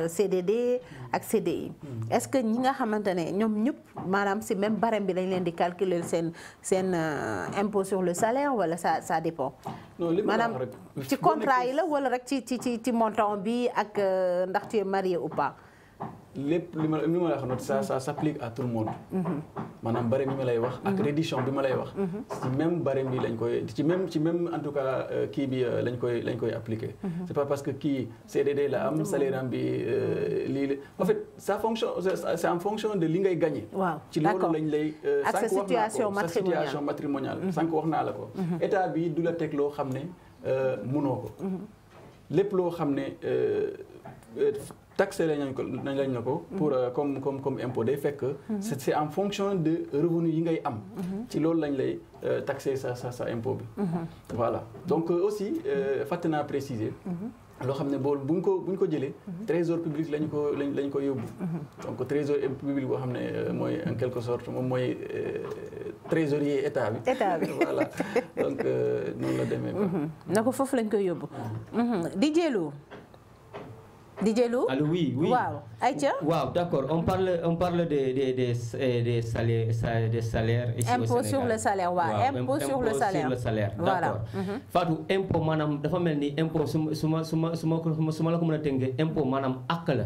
CDD ak CDI est-ce que ñi nga xamante ne ñoom ñëpp maanaam si même barème bi dañ leen di calculer seen impôt sur le salaire wala ça dépend maanaam ci contrat yi la wala rek ci montant bi ak ndax tu es marié ou pas lépp li ma la wax noonu ça s'applique à tout le monde maanaam barème bi ma lay wax ak réduction bi ma lay wax ci même barème bi lañ koy ci même en tout cas kii bi lañ koy appliquer c'est pas parce que kii CDD la am salaire am bi lii en fait c'est en fonction de li ngay gagner ci loolu lañ lay ak sa situation matrimoniale sànq wax naa la ko état bi du la teg loo xam ne mënoo ko lépp loo xam ne taxé lañ la ko pour comme impôt day fekk c'est en fonction de revenu yi ngay am ci loolu lañ lay taxé sa impôt bi voilà donc aussi fàtte naa préciser loo xam ne boolu buñ ko jëlee trésor public lañ ko yóbbu donc trésor public boo xam ne mooy en quelque sorte moom mooy trésorier état bi voilà donc noonu la demee na ko foofu lañ koy yóbbu di jëlu DJ Lou. Allô, oui. Waaw Aïcha. Waaw, d'accord. On parle des salaires ici au Sénégal. Impôt sur le salaire, waaw. Impôt sur le salaire. D'accord. Fatou, impôt maanaam dafa mel ni impôt su ma la ko mën a tënkee impôt maanaam àq la.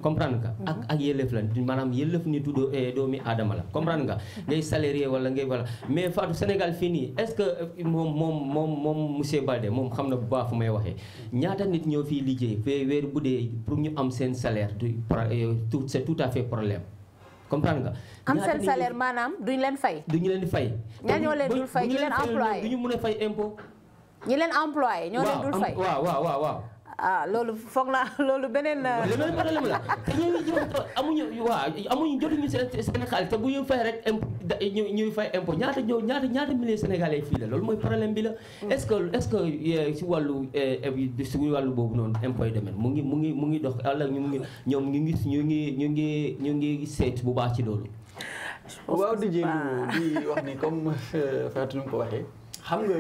comprendre nga ak yelleef la maanaam yelleef ni doomi aadama la comprendre nga ngay salarié wala ngay voilà mais Fatou Sénégal fii nii est-ce que moom monsieur Baldé moom xam na bu baax fu may waxee ñaata nit ñoo fii liggéey weer bu dee pour ñu am seen salaire c'est tout à fait problème comprendre nga am seen salaire maanaam duñ leen fay di fay ñaa ñoo leen dul fay ñi leen employé du ñu mën a fay impôt ñi leen employé ñoo leen dul fay waaw ah loolu foog naa loolu beneen problème la te amuñu jotuñu seen xaalis te bu ñu fay rek ñuy fay impôt ñaata milliers sénégalais fii la loolu mooy problème bi la est-ce que si wàllu boobu noonu impôt yi demee mu ngi dox wala ñoom ñu ngi seet bu baax ci loolu waaw di wax ni comme Fatou nu ko waxee xam nga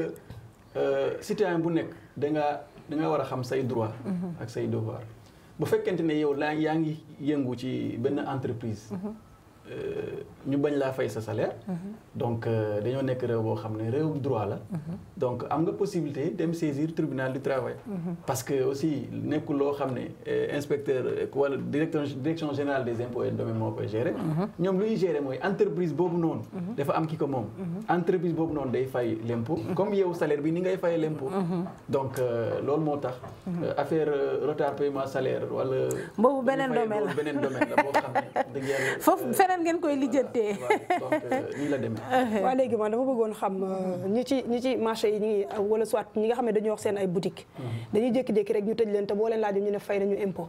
citoyen bu nekk da nga war a xam say droit ak say devoir bu fekkente ne yow yaa ngi yëngu ci benn entreprise ñu bañ laa fay sa salaire donc dañoo nekk réew boo xam ne réewum droit la donc am nga possibilité dem saisir tribunal du travail parce que aussi nekkul loo xam ne inspecteur wala direction générale des impôts et domaines moo koy gérer ñoom lu ñuy gérer mooy entreprise boobu noonu dafa am ki ko moom entreprise boobu noonu day fay l'impôt comme yow salaire bi ni ngay fay l'impôt donc loolu moo tax affaire retard paiement salaire wala boobu beneen domaine la boo xam ne dëgg yàlla foofu feneen ngeen koy lijjantee donc nii la demee waaw léegi man dama bëggoon xam ñi ci marché yi ñi wala soit ñi nga xam ne dañuy wax seen ay boutique dañuy jékki-jékki rek ñu tëj leen te boo leen laajee ñu ne fay nañu impôt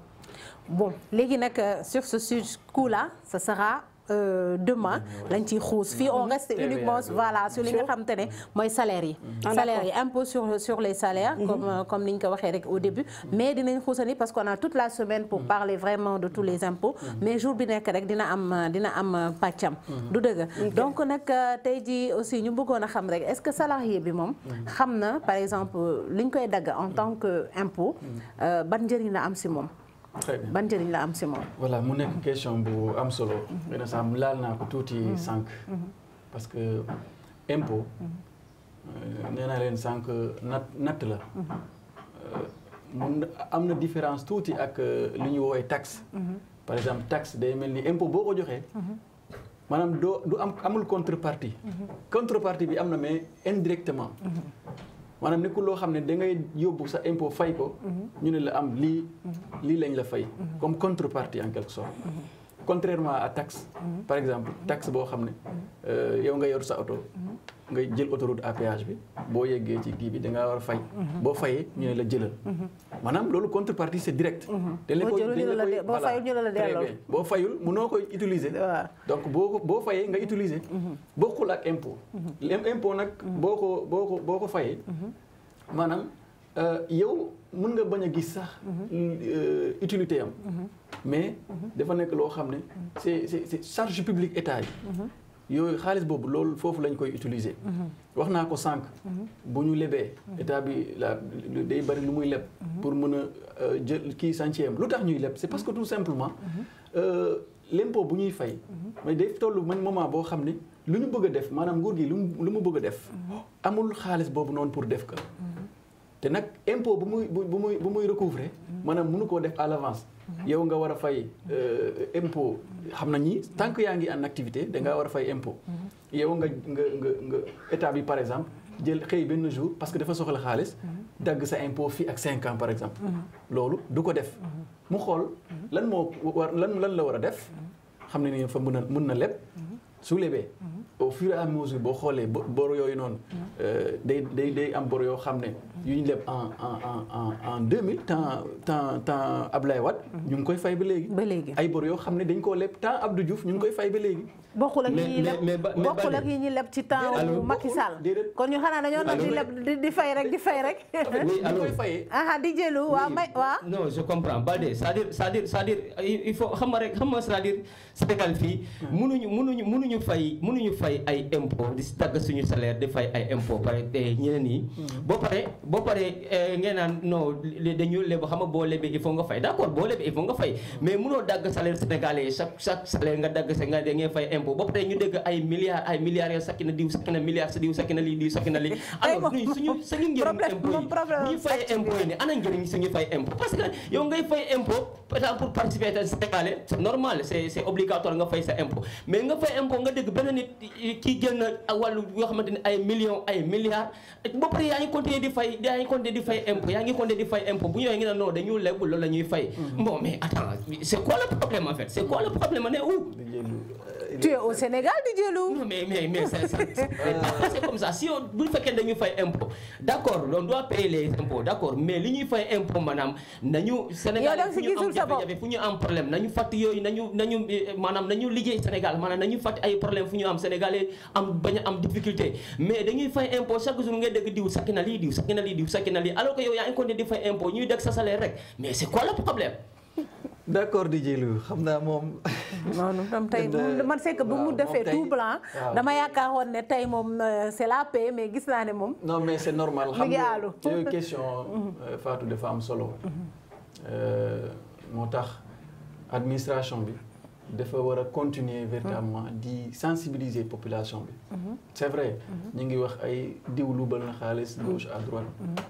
bon léegi nag sur ce coup là ça sera demain lañ ciy xuus fii on reste uniquement voilà sur li nga xam te ne mooy salaire yi impôt sur les salaires comme ni ñu ko waxee rek au début mais dinañ xuusani parce qu'on a toute la semaine pour parler vraiment de tous les impôts mais jour bi nekk rek dina am pàccam du dëgg donc nag tey ji aussi ñu bëggoon a xam rek est-ce que salarié bi moom xam na par exemple liñ koy dagg en tant que impôt ban njëriñ la am si moom ban njëriñ la am si moom. voilà mu nekk question bu am solo. xëy na sax laal naa ko tuuti sànq. parce que impôt nee naa leen sànq natt la. mun am na différence tuuti ak li ñuy woowee taxe. par exemple taxe day mel ni impôt boo ko joxee. maanaam amul contrepartie. contrepartie bi am na mais indirectement. maanaam nekkul loo xam ne da ngay yóbbu sa impôt fay ko ñu ne la am lii lañ la fay comme contrepartie en quelque sorte contrairement à taxe par exemple taxe boo xam ne yow nga yor sa oto nga jël autoroute à péage bi boo yeggee ci kii bi da ngaa war a fay boo fayee ñu ne la jëlal maanaam loolu contrepartie c'est direct boo fayul mënoo koy utiliser donc boo fayee nga utiliser bokkul ak impôt impôt nag boo ko fayee maanaam yow mën nga bañ a gis sax utilité am mais dafa nekk loo xam ne c'est charge publique état yi yooyu xaalis boobu loolu foofu lañ koy utiliser wax naa ko sànq bu ñu lebee état bi day bari lu muy leb pour mën a jël kii chantier am lu tax ñuy leb c'est parce que tout simplement l'impôt bu ñuy fay mais day tollu moment boo xam ne lu ñu bëgg a def maanaam nguur gi lu mu bëgg a def amul xaalis boobu noonu pour def ko te nag impôt bu muy recouvrer maanaam mënu koo def à l'avance yow nga war a fay impôt xam na ñi tant que yaa ngi en activité da ngaa war a fay impôt yow nga état bi par exemple jël xëy benn jour parce que dafa soxla xaalis dagg sa impôt fii ak 5 ans par exemple loolu du ko def mu xool lan la war a def xam ne ni fa mën na leb su lebee au fur et à mesure boo xoolee bor yooyu noonu day am bor yoo xam ne yu ñu leb en 2000 temps Ablaye Wade ñu ngi koy fay ba léegi ay bor yoo xam ne dañ koo leb temps Abdou Diouf ñu ngi koy fay ba léegi bokkul ak yi ñuy leb ci temps Macky Sall kon ñu xanaa dañoo nag di leb di fay rek ñu koy fayee di jëlu waaw non je comprends Baldé c'est-à-dire il faut xam nga c'est-à-dire Sénégal fii mënuñu fay ay impôt di tagg suñu salaire di fay ay impôt pare ñeneen yi boo boo paree ngeen naan non dañu leb xam nga boo lebee il faut nga fay d'accord boo lebee il faut nga fay mais mënoo dagg salaire sénégalais chaque salaire nga dagg sa nga da ngeen fay impôt boo paree ñu dégg ay milliards sakki na diw sakki na milliards sa diw sakki na lii diw sakki na lii alors suñu njëriñ impôt yi ñuy fay impôt yi ne ana njëriñ suñu fay impôt parce que yow ngay fay impôt peut-être pour participer à sénégalais c'est normal c'est obligatoire nga fay sa impôt mais nga fay impôt nga dégg benn nit kii jël na wàllu yoo xamante ne ay millions ay milliards ba pare yaa ngi continuer di fay impôt yaa ngi continuer di fay impôt bu ñëwee ngi ne non dañu leb loolu la ñuy fay bon mais attends c'est quoi le problème en fait c'est quoi le problème ne où tu es au Sénégal di jëlu non mais c'est comme ça si yow bu fekkee dañuy fay impôt d'accord on doit payer les impôts d'accord mais li ñuy fay impôt maanaam nañu Sénégal fu ñu am jafe-jafe fu ñu am problème nañu fàtt yooyu nañu liggéey Sénégal maanaam nañu fàtt ay problème fu ñu am Sénégalais bañ a am difficulté mais dañuy fay impôt chaque jour ngay dégg diw sakki na lii diw sakki na lii diw sakki na lii alors que yow yaa ngi continué di fay impôt ñuy dégg sa salaire rek mais c'est quoi le problème d'accord di jëlu xam naa moom. noonu tam tey man c'est que bu mu defee tout blanc. dama yaakaaroon ne tey moom c'est la paix mais gis naa ne moom. non mais c'est normal xam nga yooyu question Fatou dafa am solo. moo tax administration bi dafa war a continuer véritablement di sensibiliser population bi. c'est vrai ñu ngi wax ay diw luubal na xaalis gauche à droite.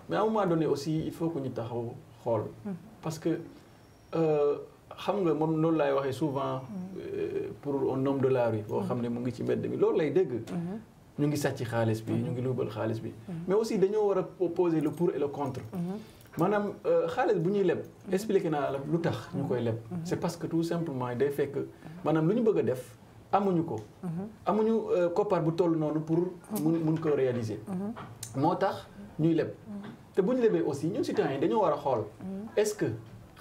mais à un moment donné aussi il faut que ñu taxaw xool parce que. xam nga moom loolu laay waxee souvent pour un homme de la rue boo xam ne mu ngi ci mbedd mi loolu lay dégg ñu ngi sàcc xaalis bi ñu ngi luubal xaalis bi mais aussi dañoo war a poser le pour et le contre maanaam xaalis bu ñuy leb expliqué naa la lu tax ñu koy leb c'est parce que tout simplement day fekk maanaam lu ñu bëgg a def amuñu ko amuñu koppar bu toll noonu pour mun ko réaliser moo tax ñuy leb te bu ñu lebee aussi ñun citoyens yi dañoo war a xool est-ce que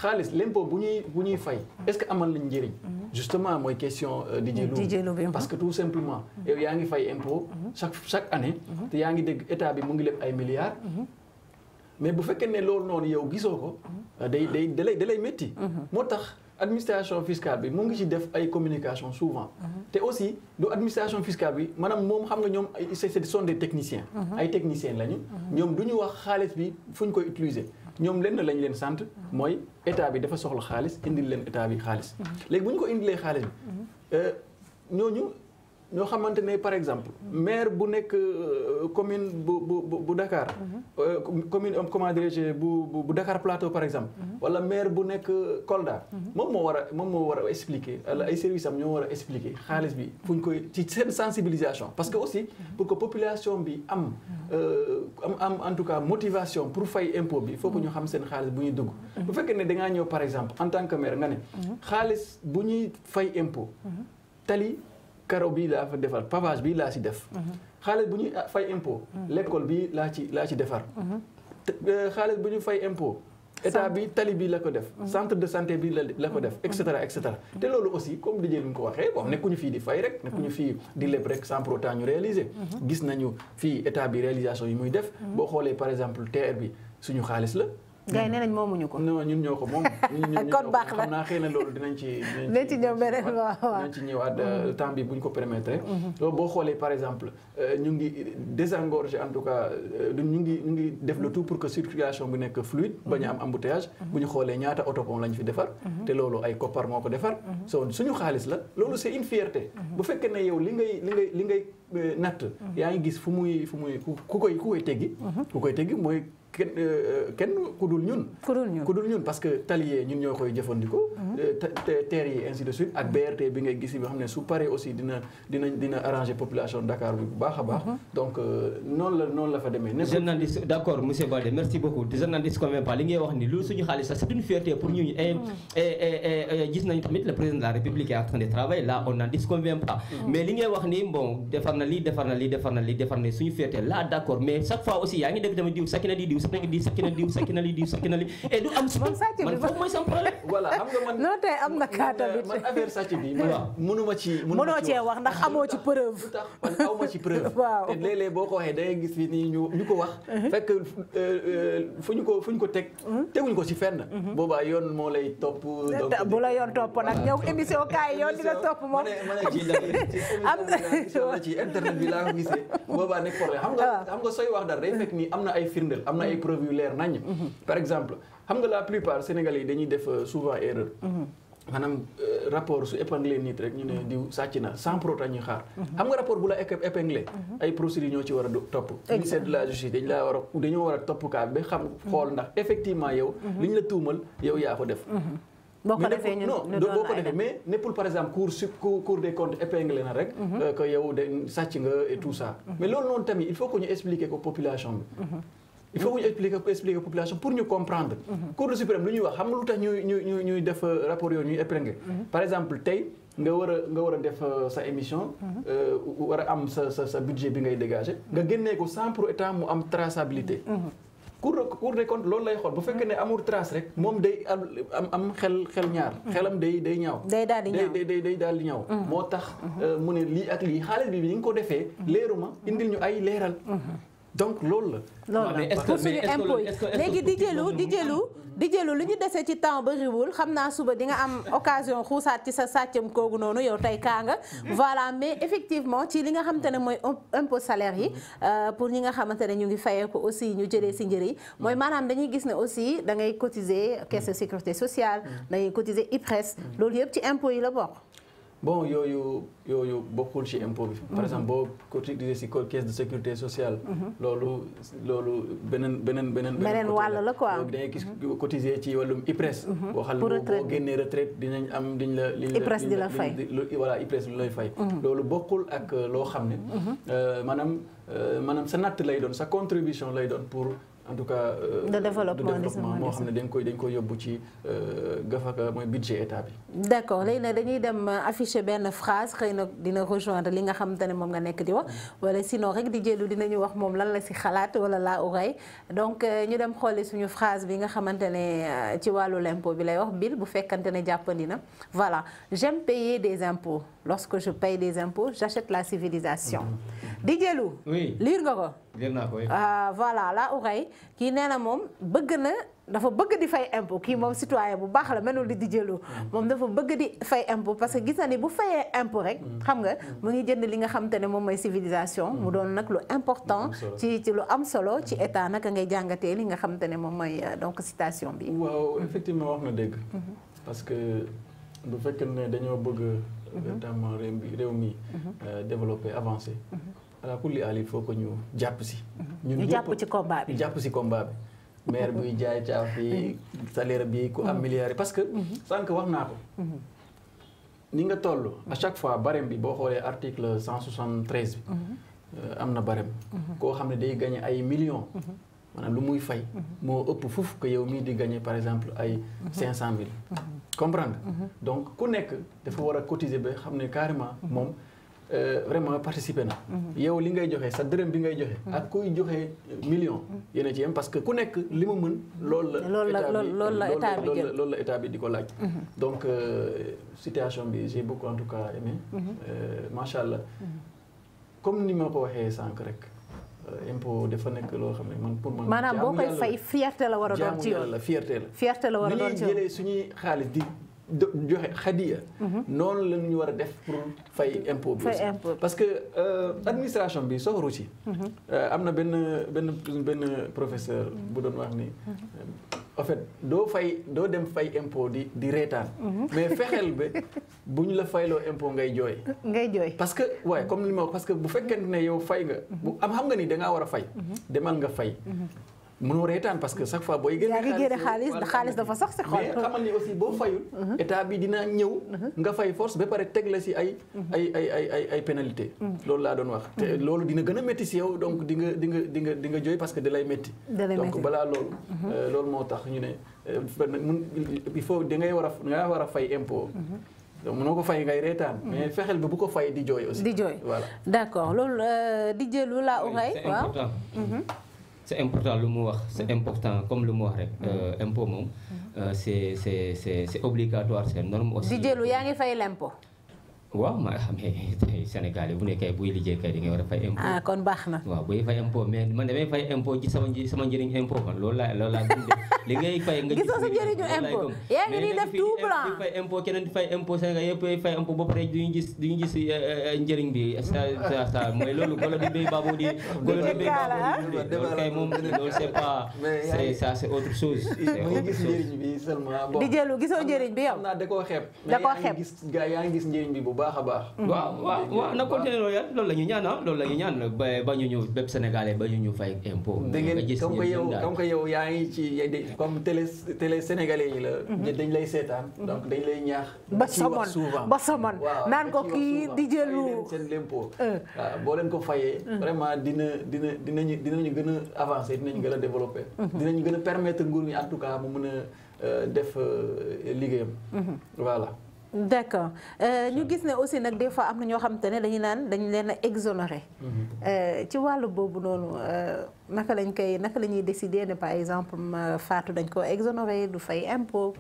xaalis l'impôt bu ñuy fay est-ce que amal nañ njëriñ justement mooy question DJ Lou parce que tout simplement yow yaa ngi fay impôt chaque année te yaa ngi dégg état bi mu ngi leb ay milliards mais bu fekkee ne loolu noonu yow gisoo ko dalay métti moo tax administration fiscale bi mu ngi ci def ay communication souvent te aussi du administration fiscale bi maanaam moom xam nga ñoom ce sont des techniciens ay techniciens lañu ñoom du ñu wax xaalis bi fu ñu koy utiliser ñoom lenn lañ leen sant mooy état bi dafa soxla xaalis indil leen état bi xaalis léegi bu ñu ko indilee xaalis bi ñoo xamante ne par exemple maire bu nekk commune bu Dakar commune comment dirais-je bu Dakar Plateau par exemple wala maire bu nekk Kolda moom moo war a expliquer wala ay services am ñoo war a expliquer xaalis bi fu ñu koy ci seen sensibilisation parce que aussi pour que population bi am en tout cas motivation pour fay impôt bi il faut que ñu xam seen xaalis bu ñuy dugg bu fekkee ne dangaa ñëw par exemple en tant que maire nga ne xaalis bu ñuy fay impôt tali karo bii laa fa defar pavage bii laa ci def xaalis bu ñuy fay impôt l'école bii laa ci defar xaalis bu ñuy fay impôt état bi tali bi la ko def centre de santé bi la ko def et cetera te loolu aussi comme dijee lu ñu ko waxee bon nekkuñu fii di fay rek nekkuñu fii di leb rek sans pour autant ñu réaliser gis nañu fii état bi réalisation yi muy def boo xoolee par exemple TER bi suñu xaalis la gars yi nee nañ moomuñu ko. non ñun ñoo ko moom. kon baax na xam naa xëy na loolu dinañ ci ñëw beneen waaw dinañ ci ñëwaat temps bi bu ñu ko permettre. loolu boo xoolee par exemple ñu ngi désengorger en tout cas ñu ngi def le tout pour que circulation bi nekk fluide bañ a am embouteillage. bu ñu xoolee ñaata autopont lañ fi defar. te loolu ay koppar moo ko defar. suñu xaalis la loolu c'est une fierté. bu fekkee ne yow li ngay natt. yaa ngi gis fu muy ku koy teggi. ku koy teggi mooy. kenn ku dul ñun parce que talier ñun ñoo koy jëfandikoo terre yi ainsi de suite ak BRT bi ngay gis yoo xam ne su paree aussi dina arranger population Dakar bi bu baax a baax donc noonu la fa demee journaliste d'accord monsieur Baldé merci beaucoup journaliste quand même pas li ngay wax ni loolu suñu xaalis sax c'est une fierté pour ñu gis nañu tamit le président de la République est en train de travailler là on n'en disconvient pas mais li ngay wax ni bon defar na lii suñu fierté là d'accord mais chaque fois aussi yaa ngi dégg tamit diw sakki na diw sakki na li et du am man foofu mooy sam problème voilà xam nga man non tey am na kaa tamit man affaire sàcc bi mënuma cee wax ndax amoo ci preuve lu tax man awma ci preuve te léeg-léeg boo ko waxee da ngay gis fi nii ñu ko wax fekk fu ñu ko teguñu ko ci fenn boobaa yoon moo lay topp bu la yoon topp nag ñëw émission kaay yoon dina topp moom am na ci internet bi laa ko gisee boobaa nekk problème xam nga sooy wax dara day fekk nii am na ay firndeel am na ay ay preuves yu leer nañ. par exemple xam nga la plupart Sénégalais yi dañuy def souvent erreur. maanaam rapport su épinglé nit rek ñu ne diw sàcc na sans pour autant ñu xaar. xam nga rapport bu la épinglé. ay procédures ñoo ci war a topp. ministère de la justice dañoo war a topp kaa ba xam xool ndax effectivement yow. li ñu la tuumal yow yaa ko def. boo ko defee ñu boo ko defee mais nekkul par exemple cour des comptes épinglé na rek. que yow de sàcc nga et tout ça. mais loolu noonu tamit il faut que ñu expliquer ko population bi. il faut que ñu expliquer population pour ñu comprendre. Cour suprême lu ñuy wax xam nga lu tax ñuy def rapport yooyu ñuy épinglé. par exemple tey nga war a def sa émission. war a am sa budget bi ngay dégager. nga génnee ko sans pour autant mu am traçabilité. Cour des comptes loolu lay xool bu fekkee ne amul trace rek moom day am xel ñaar. xelam day ñaaw. day daal di ñaaw day daal di ñaaw. moo tax mu ne lii ak lii xaalis bi ni nga ko defee leeruma indil ñu ay leeral. donc loolu la. loolu la pour suñu impôt yi léegi di jëlu lu ñu desee ci temps bariwul xam naa suba di nga am occasion xuusaat ci sa sàccam koogu noonu yow tey kaa nga voilà mais effectivement ci li nga xamante ne mooy impôt salaire yi pour ñi nga xamante ne ñu ngi fayee ko aussi ñu jëlee si njëriñ mooy maanaam dañuy gis ne aussi da ngay cotiser caisse de sécurité sociale da ngay cotiser IPRES loolu yëpp ci impôt yi la bokk. bon yooyu bokkul ci impôt bi. par exemple boo cotiser ci caisse de sécurité sociale. loolu beneen wàll la quoi. da ngay gis cotiser ci wàllum IPRES. boo xam ne boo génnee retraite dinañ am diñ la. IPRES di la fay voilà IPRES lu lay fay. loolu bokkul ak loo xam ne. maanaam sa natt lay doon sa contribution lay doon pour. en tout cas de développement moo xam ne dañ koy yóbbu ci gafaka mooy budget état bi. d'accord léegi nag dañuy dem afficher benn phrase xëy na dina rejoindre li nga xamante ne moom nga nekk di wax wala sinon rek di jëlu dinañu wax moom lan la ci xalaat wala la oreille donc ñu dem xooli suñu phrase bi nga xamante ne ci wàllu l'impôt bi lay wax bil bu fekkante ne jàppandi na voilà j'aime payer des impôts lorsque je paye des impôts j'achète la civilisation. di jëlu. oui liir nga ko. liir naa ko voilà la oreille kii nee na moom dafa bëgg di fay impôt kii moom citoyen bu baax la melul di jëlu moom dafa bëgg di fay impôt parce que gis na ni bu fayee impôt rek xam nga mu ngi jënd li nga xamante ne moom mooy civilisation mu doon nag lu important ci lu am solo ci état naka ngay jàngatee li nga xamante ne moom mooy donc citation bi. waaw effectivement wax na dëgg. parce que bu fekkee ne dañoo bëgg notamment réew mi développer avancer. voilà pour li il faut que ñu jàpp si. ñu jàpp ci combat bi jàpp si combat bi. maire buy jaay caaf yi salaire bi ku am milliards parce que sànq wax naa ko ni nga toll à chaque fois barème bi boo xoolee article 173 bi am na barème koo xam ne day gagné ay millions maanaam lu muy fay moo ëpp foofu que yow mii di gagné par exemple ay 500 000 comprendre donc ku nekk dafa war a cotiser ba xam ne carrément moom vraiment participer na yow li ngay joxe sa dërëm bi ngay joxe ak kuy joxe million yéen a ci yem parce que ku nekk li mu mën loolu la état bi di ko laaj donc situation bi j'ai beaucoup en tout cas aimé macha allah comme ni ma ko waxee sànq rek impôt dafa nekk loo xam ne man pour man maanaam boo koy fay fierté la war a doon ci yow la fierté la war a doon ci yow li ñuy jëlee suñuy xaalis di joxe xadiya noonu la ñu war a def pour fay impôt bi parce que administration bi soxoru ci am na benn professeur bu doon wax ni en fait doo dem fay impôt di reetaan mais fexeel ba bu ñu la fayloo impôt ngay jooy parce que waaye comme li ma wax parce que bu fekkente ne yow fay nga bu xam nga ni dangaa war a fay demal nga fay mënoo reetaan parce que chaque fois booy génne xaalis dafa sax si xol mais xamal ni aussi boo fayul état bi dina ñëw nga fay force ba pare teg la si ay pénalité loolu laa doon wax te loolu dina gën a métti si yow donc di nga jooy parce que da lay métti donc balaa loolu moo tax ñu ne il faut dangaa war a fay impôt donc mënoo ko fay ngay reetaan mais fexeel ba bu ko fay di jooy aussi di jooy voilà d'accord loolu di jëlu la oreille waaw c'est important lu mu wax c'est important comme lu mu wax rek impôt moom c'est obligatoire c'est norme aussi di jëlu yaa ngi fay l'impôt waaw ma xam ne Sénégal yi bu nekkee buy liggéey kay di nga war a fay impôt. kon baax na. waaw buy fay impôt mais man damay fay impôt ci sama njëriñ impôt man loolu laa gëm de li ngay fay nga gisoo sa njëriñu impôt yaa ngi nii def tout blanc di fay impôt keneen di fay impôt Sénégal yëpp fay impôt ba pare duñu gis njëriñ bi ça mooy loolu golo di béy baaboo di loolu kay moom loolu c'est pas ça c'est autre chose. mooy gis njëriñ bi seulement bon di jëlu gisoo njëriñ bi yow. xam naa da koo xeeb. da koo xeeb mais yaa ngi gis njëriñ bi bu baax a baax. waaw na continuer loolu yàlla loolu la ñu ñaan loolu la ñu ñaan ba ñu ñëw bépp Sénégalais ba ñu fay impôt. da ngeen comme que yow yaa ngi ci comme télé sénégalais yi la. dañ lay seetaan donc dañ lay ñaax. ba somon naan ko kii di jëlu seen l'impôt. waaw boo leen ko fayee. vraiment dinañu gën a avancer dinañu gën a développer. dinañu gën a permettre nguur mi en tout cas mu mën a def liggéeyam. voilà. d'accord ñu gis ne aussi nag des fois am na ñoo xamante ne dañu naan dañ leen a exonéré. ci wàllu boobu noonu naka la ñuy décider ne par exemple Fatou dañ ko exonéré du fay impôt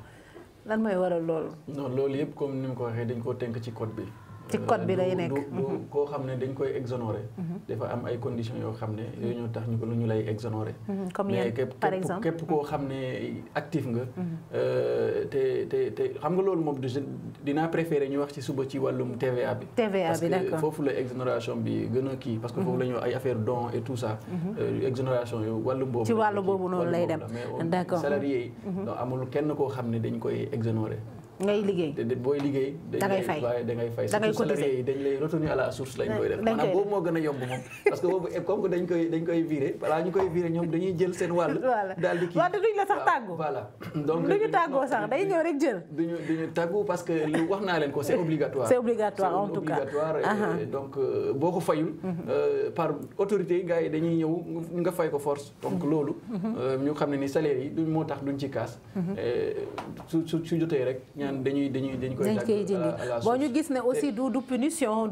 lan mooy waral loolu. non loolu yëpp comme ni mu ko waxee dañ koo tënk ci code bi. ci code bi lay nekk koo xam ne dañ koy exonéré. dafa am ay conditions yoo xam ne yooyu ñoo tax ñu lay exonéré. comme yéen par exemple képp koo xam ne actif nga. te xam nga loolu moom dinaa préféré ñu wax ci suba ci wàllum TVA bi. TVA bi d'accord parce que foofu la exonération bi gën a kii parce que foofu la ñu ay affaire don et tout ça. exonération yu wàllum boobu. ci wàllu boobu noonu lay dem d'accord mais salarié yi. donc amul kenn koo xam ne dañ koy exonéré. ngay liggéey te booy liggéey. da ngay fay da ngay fay da ngay surtout salarié yi dañ lay retenue à la source lañ koy def. maanaam boobu moo gën a yomb moom. parce que boobu comme que dañ koy viré balaa ñu koy viré ñoom dañuy jël seen wàll. daal di kii waaw te duñ la sax tàggu. voilà donc duñu tàggoo sax day ñëw rek jël. duñu tàggu parce que lu wax naa leen ko c'est obligatoire. c'est obligatoire en tout cas donc boo ko fayul. par autorité gars yi dañuy ñëw nga fay ko force. donc loolu. ñu xam ne ni salaire yi duñ moo tax duñ ci kaas. su jotee rek ñaan dañ koy dindi bon ñu gis ne aussi du punition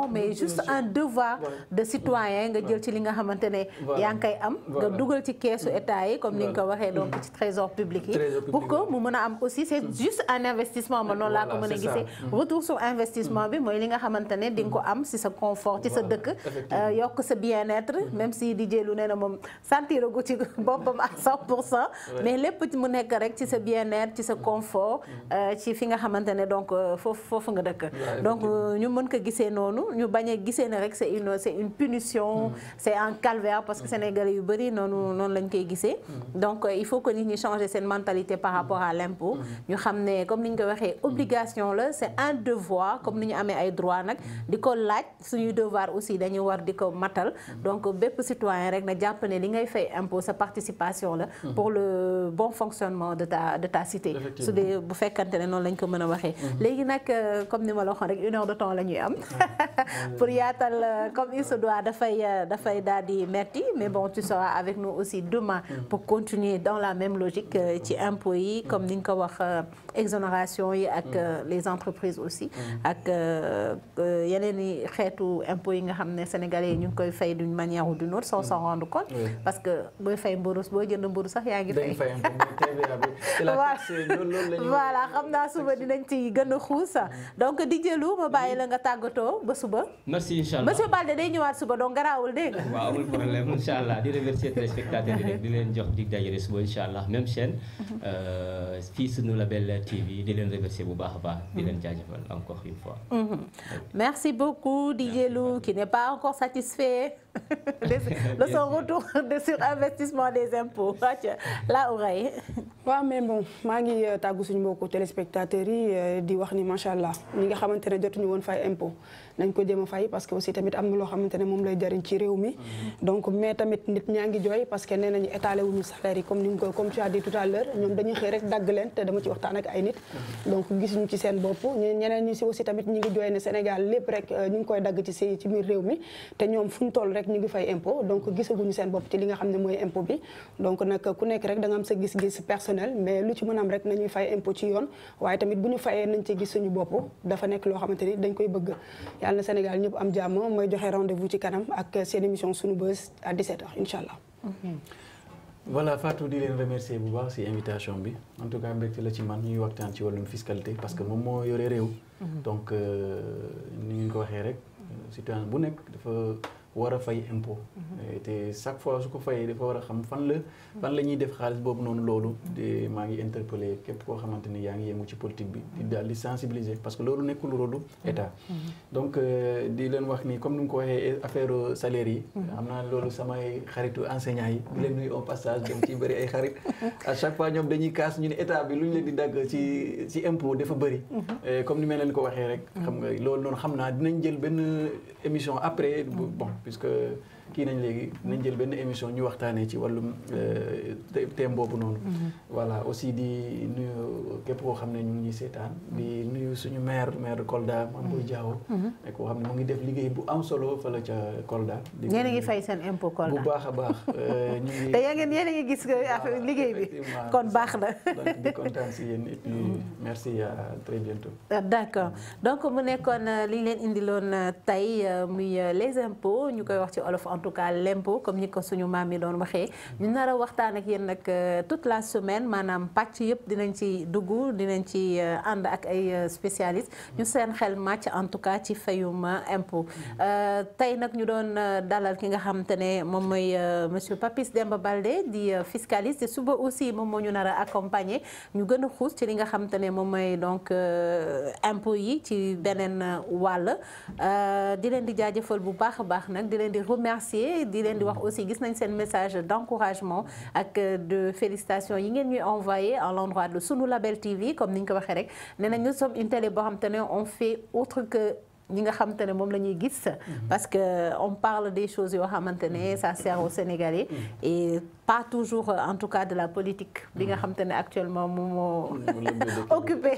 mais juste un devoir de citoyen nga jël ci li nga xamante ne yaa ngi koy am nga dugal ci keesu état yi comme ni nga ko waxee donc ci trésor public yi pour que mu mën a am aussi c'est juste un investissement ma noonu laa ko mën a gisee retour sur investissement bi mooy li nga xamante ne di nga ko am si sa confort ci sa dëkk yokk sa bien-être même si di jëlu nee na moom sentir gu ci boppam à 100% mais lépp mu nekk rek ci sa bien-être ci sa confort ci fi nga xamante ne donc foofu nga dëkk donc ñu mën ko gisee noonu ñu bañ a gisee ne rek c'est une punition c'est un calvaire parce que Sénégalais yu bëri noonu lañ koy gisee donc il faut que nit ñi changer seen mentalité par rapport à l'impôt ñu xam ne comme ni ñu ko waxee obligation la c'est un devoir comme ni ñu amee ay droit nag di ko laaj suñuy devoir aussi dañu war di ko matal donc bépp citoyen rek na jàpp ne li ngay fay impôt sa participation la pour le bon fonctionnement de ta cité su dee bu fekkante ne noonu lañ ko mën a waxee léegi nag comme ni ma la waxoon rek 1 heure de temps la ñuy am pour yaatal comme il se doit dafay daal di metti mais bon tu seras avec nous aussi demain pour continuer dans la même logique ci impôts yi comme ni nga ko wax exonération yi ak les entreprises aussi ak yeneen i xeetu impôts yi nga xam ne sénégalais yi ñu ngi koy fay d'une manière ou d'une autre sans s'en rendre compte parce que booy fay mburu booy jënd mburu sax yaa ngi fay voilà xam naa suba dinañ ci gën a xuus donc di jëlu ma bàyyi la nga tàggatoo ba suba. merci inchallah monsieur Balde day ñëwaat suba donc garaawul dégg nga. waaw amul problème inchallah di remercier téléspectateurs yi rek di leen jox dig daje suba inchallah même chaîne fii sunu Label TV di leen remercier bu baax a baax di leen jaajëfal encore une fois. merci beaucoup di jëlu qui n'est pas encore satisfait de son retour sur investissement des impôts la oreille. waaw mais bon maa ngi tàggu suñu mbokku téléspectateurs yi di wax ni macha allah ñi nga xamante ne jotuñu woon fay impôt nañ ko jéem a fay parce que aussi tamit am na loo xamante ne moom lay jariñ ci réew mi donc mais tamit nit ñaa ngi jooy parce que nee nañu étalé wuñu salaire yi comme tu as dit tout à l'heure ñoom dañuy xëy rek dagg leen te dama ci waxtaan ak ay nit donc gisuñu ci seen bopp ñeneen ñi si aussi tamit ñi ngi jooy ne Sénégal lépp rek ñu ngi koy dagg ci biir réew mi te ñoom fu ñu toll rek ñu ngi fay impôt donc gisaguñu seen bopp ci li nga xam ne mooy impôt bi donc nag ku nekk rek da nga am sa gis-gis personnel mais lu ci mën am rek nañuy fay impôt ci yoon waaye tamit bu ñu fayee nañ ci gis suñu bopp dafa nekk loo xamante ni dañ koy bëgg yàlla na Sénégal ñëpp am jàmm mooy joxe rendez-vous ci kanam ak seen émission Sunu Buzz à 17h incha allah. voilà Fatou di leen remercier bu baax ci invitation bi en tout cas mbégte la ci man ñuy waxtaan ci wàllum fiscalité parce que moom moo yore réew. donc ni ñu ko waxee rek citoyen bu nekk dafa war a fay impôt. te chaque fois su ko fayee dafa war a xam fan la ñuy def xaalis boobu noonu loolu de maa ngi interpellé képp koo xamante ni yaa ngi yëngu ci politique bi di daal di sensibiliser parce que loolu nekkul rôle état. donc di leen wax ni comme ni nga ko waxee affaire salaire yi. xam naa loolu samay xaritu enseignants yi. di leen nuyu au passage dem ci bëri ay xarit. à chaque fois ñoom dañuy kaas ñu ne état bi lu ñu leen di dagg ci impôt dafa bëri. comme ni ma leen ko waxee rek. xam nga loolu noonu xam naa dinañ jël benn émission après bon. puisque kii nañ léegi nañ jël benn émission ñu waxtaanee ci wàllum thème boobu noonu. voilà aussi di nuyu képp koo xam ne ñu ngi ñuy seetaan di nuyu suñu maire Kolda Mame Boye Diao. nekk koo xam ne mu ngi def liggéey bu am solo fële ca Kolda. yéen a ngi fay seen impôt Kolda bu baax a baax. ñu ngi te yéen a ngi gis liggéey bi kon baax na. donc di kontaan si yéen et puis merci à très bientôt. d'accord donc mu nekkoon li ñu leen indiloon tey muy les impôts ñu koy wax ci olof en tout cas l'impôt comme ni ko suñu maam yi doon waxee ñu nar a waxtaan ak yéen nag toute la semaine maanaam pàcc yëpp dinañ ci dugg dinañ ci ànd ak ay spécialistes ñu seen xel màcc en tout cas ci fayum impôt tey nag ñu doon dalal ki nga xamante ne moom mooy monsieur Papis Demba Baldé di fiscaliste suba aussi moom moo ñu nar a accompagner ñu gën a xuus ci li nga xamante ne moom mooy donc impôt yi ci beneen wàll di leen di jaajëfal bu baax a baax nag di leen di remercier di leen di wax aussi gis nañ seen message d'encouragement ak de félicitations yi ngeen ñuy envoyé à l'endroit de Sunu Label TV comme ni ñu ko waxee rek nee nañ nous sommes une télé boo xam te ne on fait autre que ñi nga xamante ne moom la ñuy gis parce que on parle des choses yoo xamante ne ça sert aux Sénégalais et pas toujours en tout cas de la politique bi nga xamante ne actuellement moom moo occupé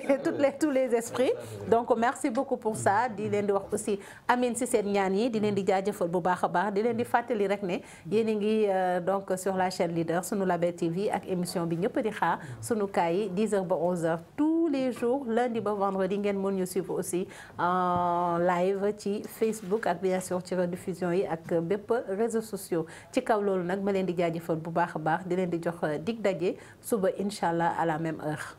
tous les esprits donc merci beaucoup pour ça di leen di wax aussi amin si seen ñaan yi di leen di jaajëfal bu baax a baax di leen di fàttali rek ne yéen a ngi donc sur la chaîne leader Sunu Label TV ak émission bi ñëpp di xaar sunu kaay yi 10h ba 11h tous les jours lundi ba vendredi ngeen mën ñu suivre aussi en live ci Facebook ak bien sûr ci rediffusion yi ak bépp réseaux sociaux ci kaw loolu nag ma leen di jaajëfal bu baax a baax di leen di jox dig daje suba incha allah à la même heure.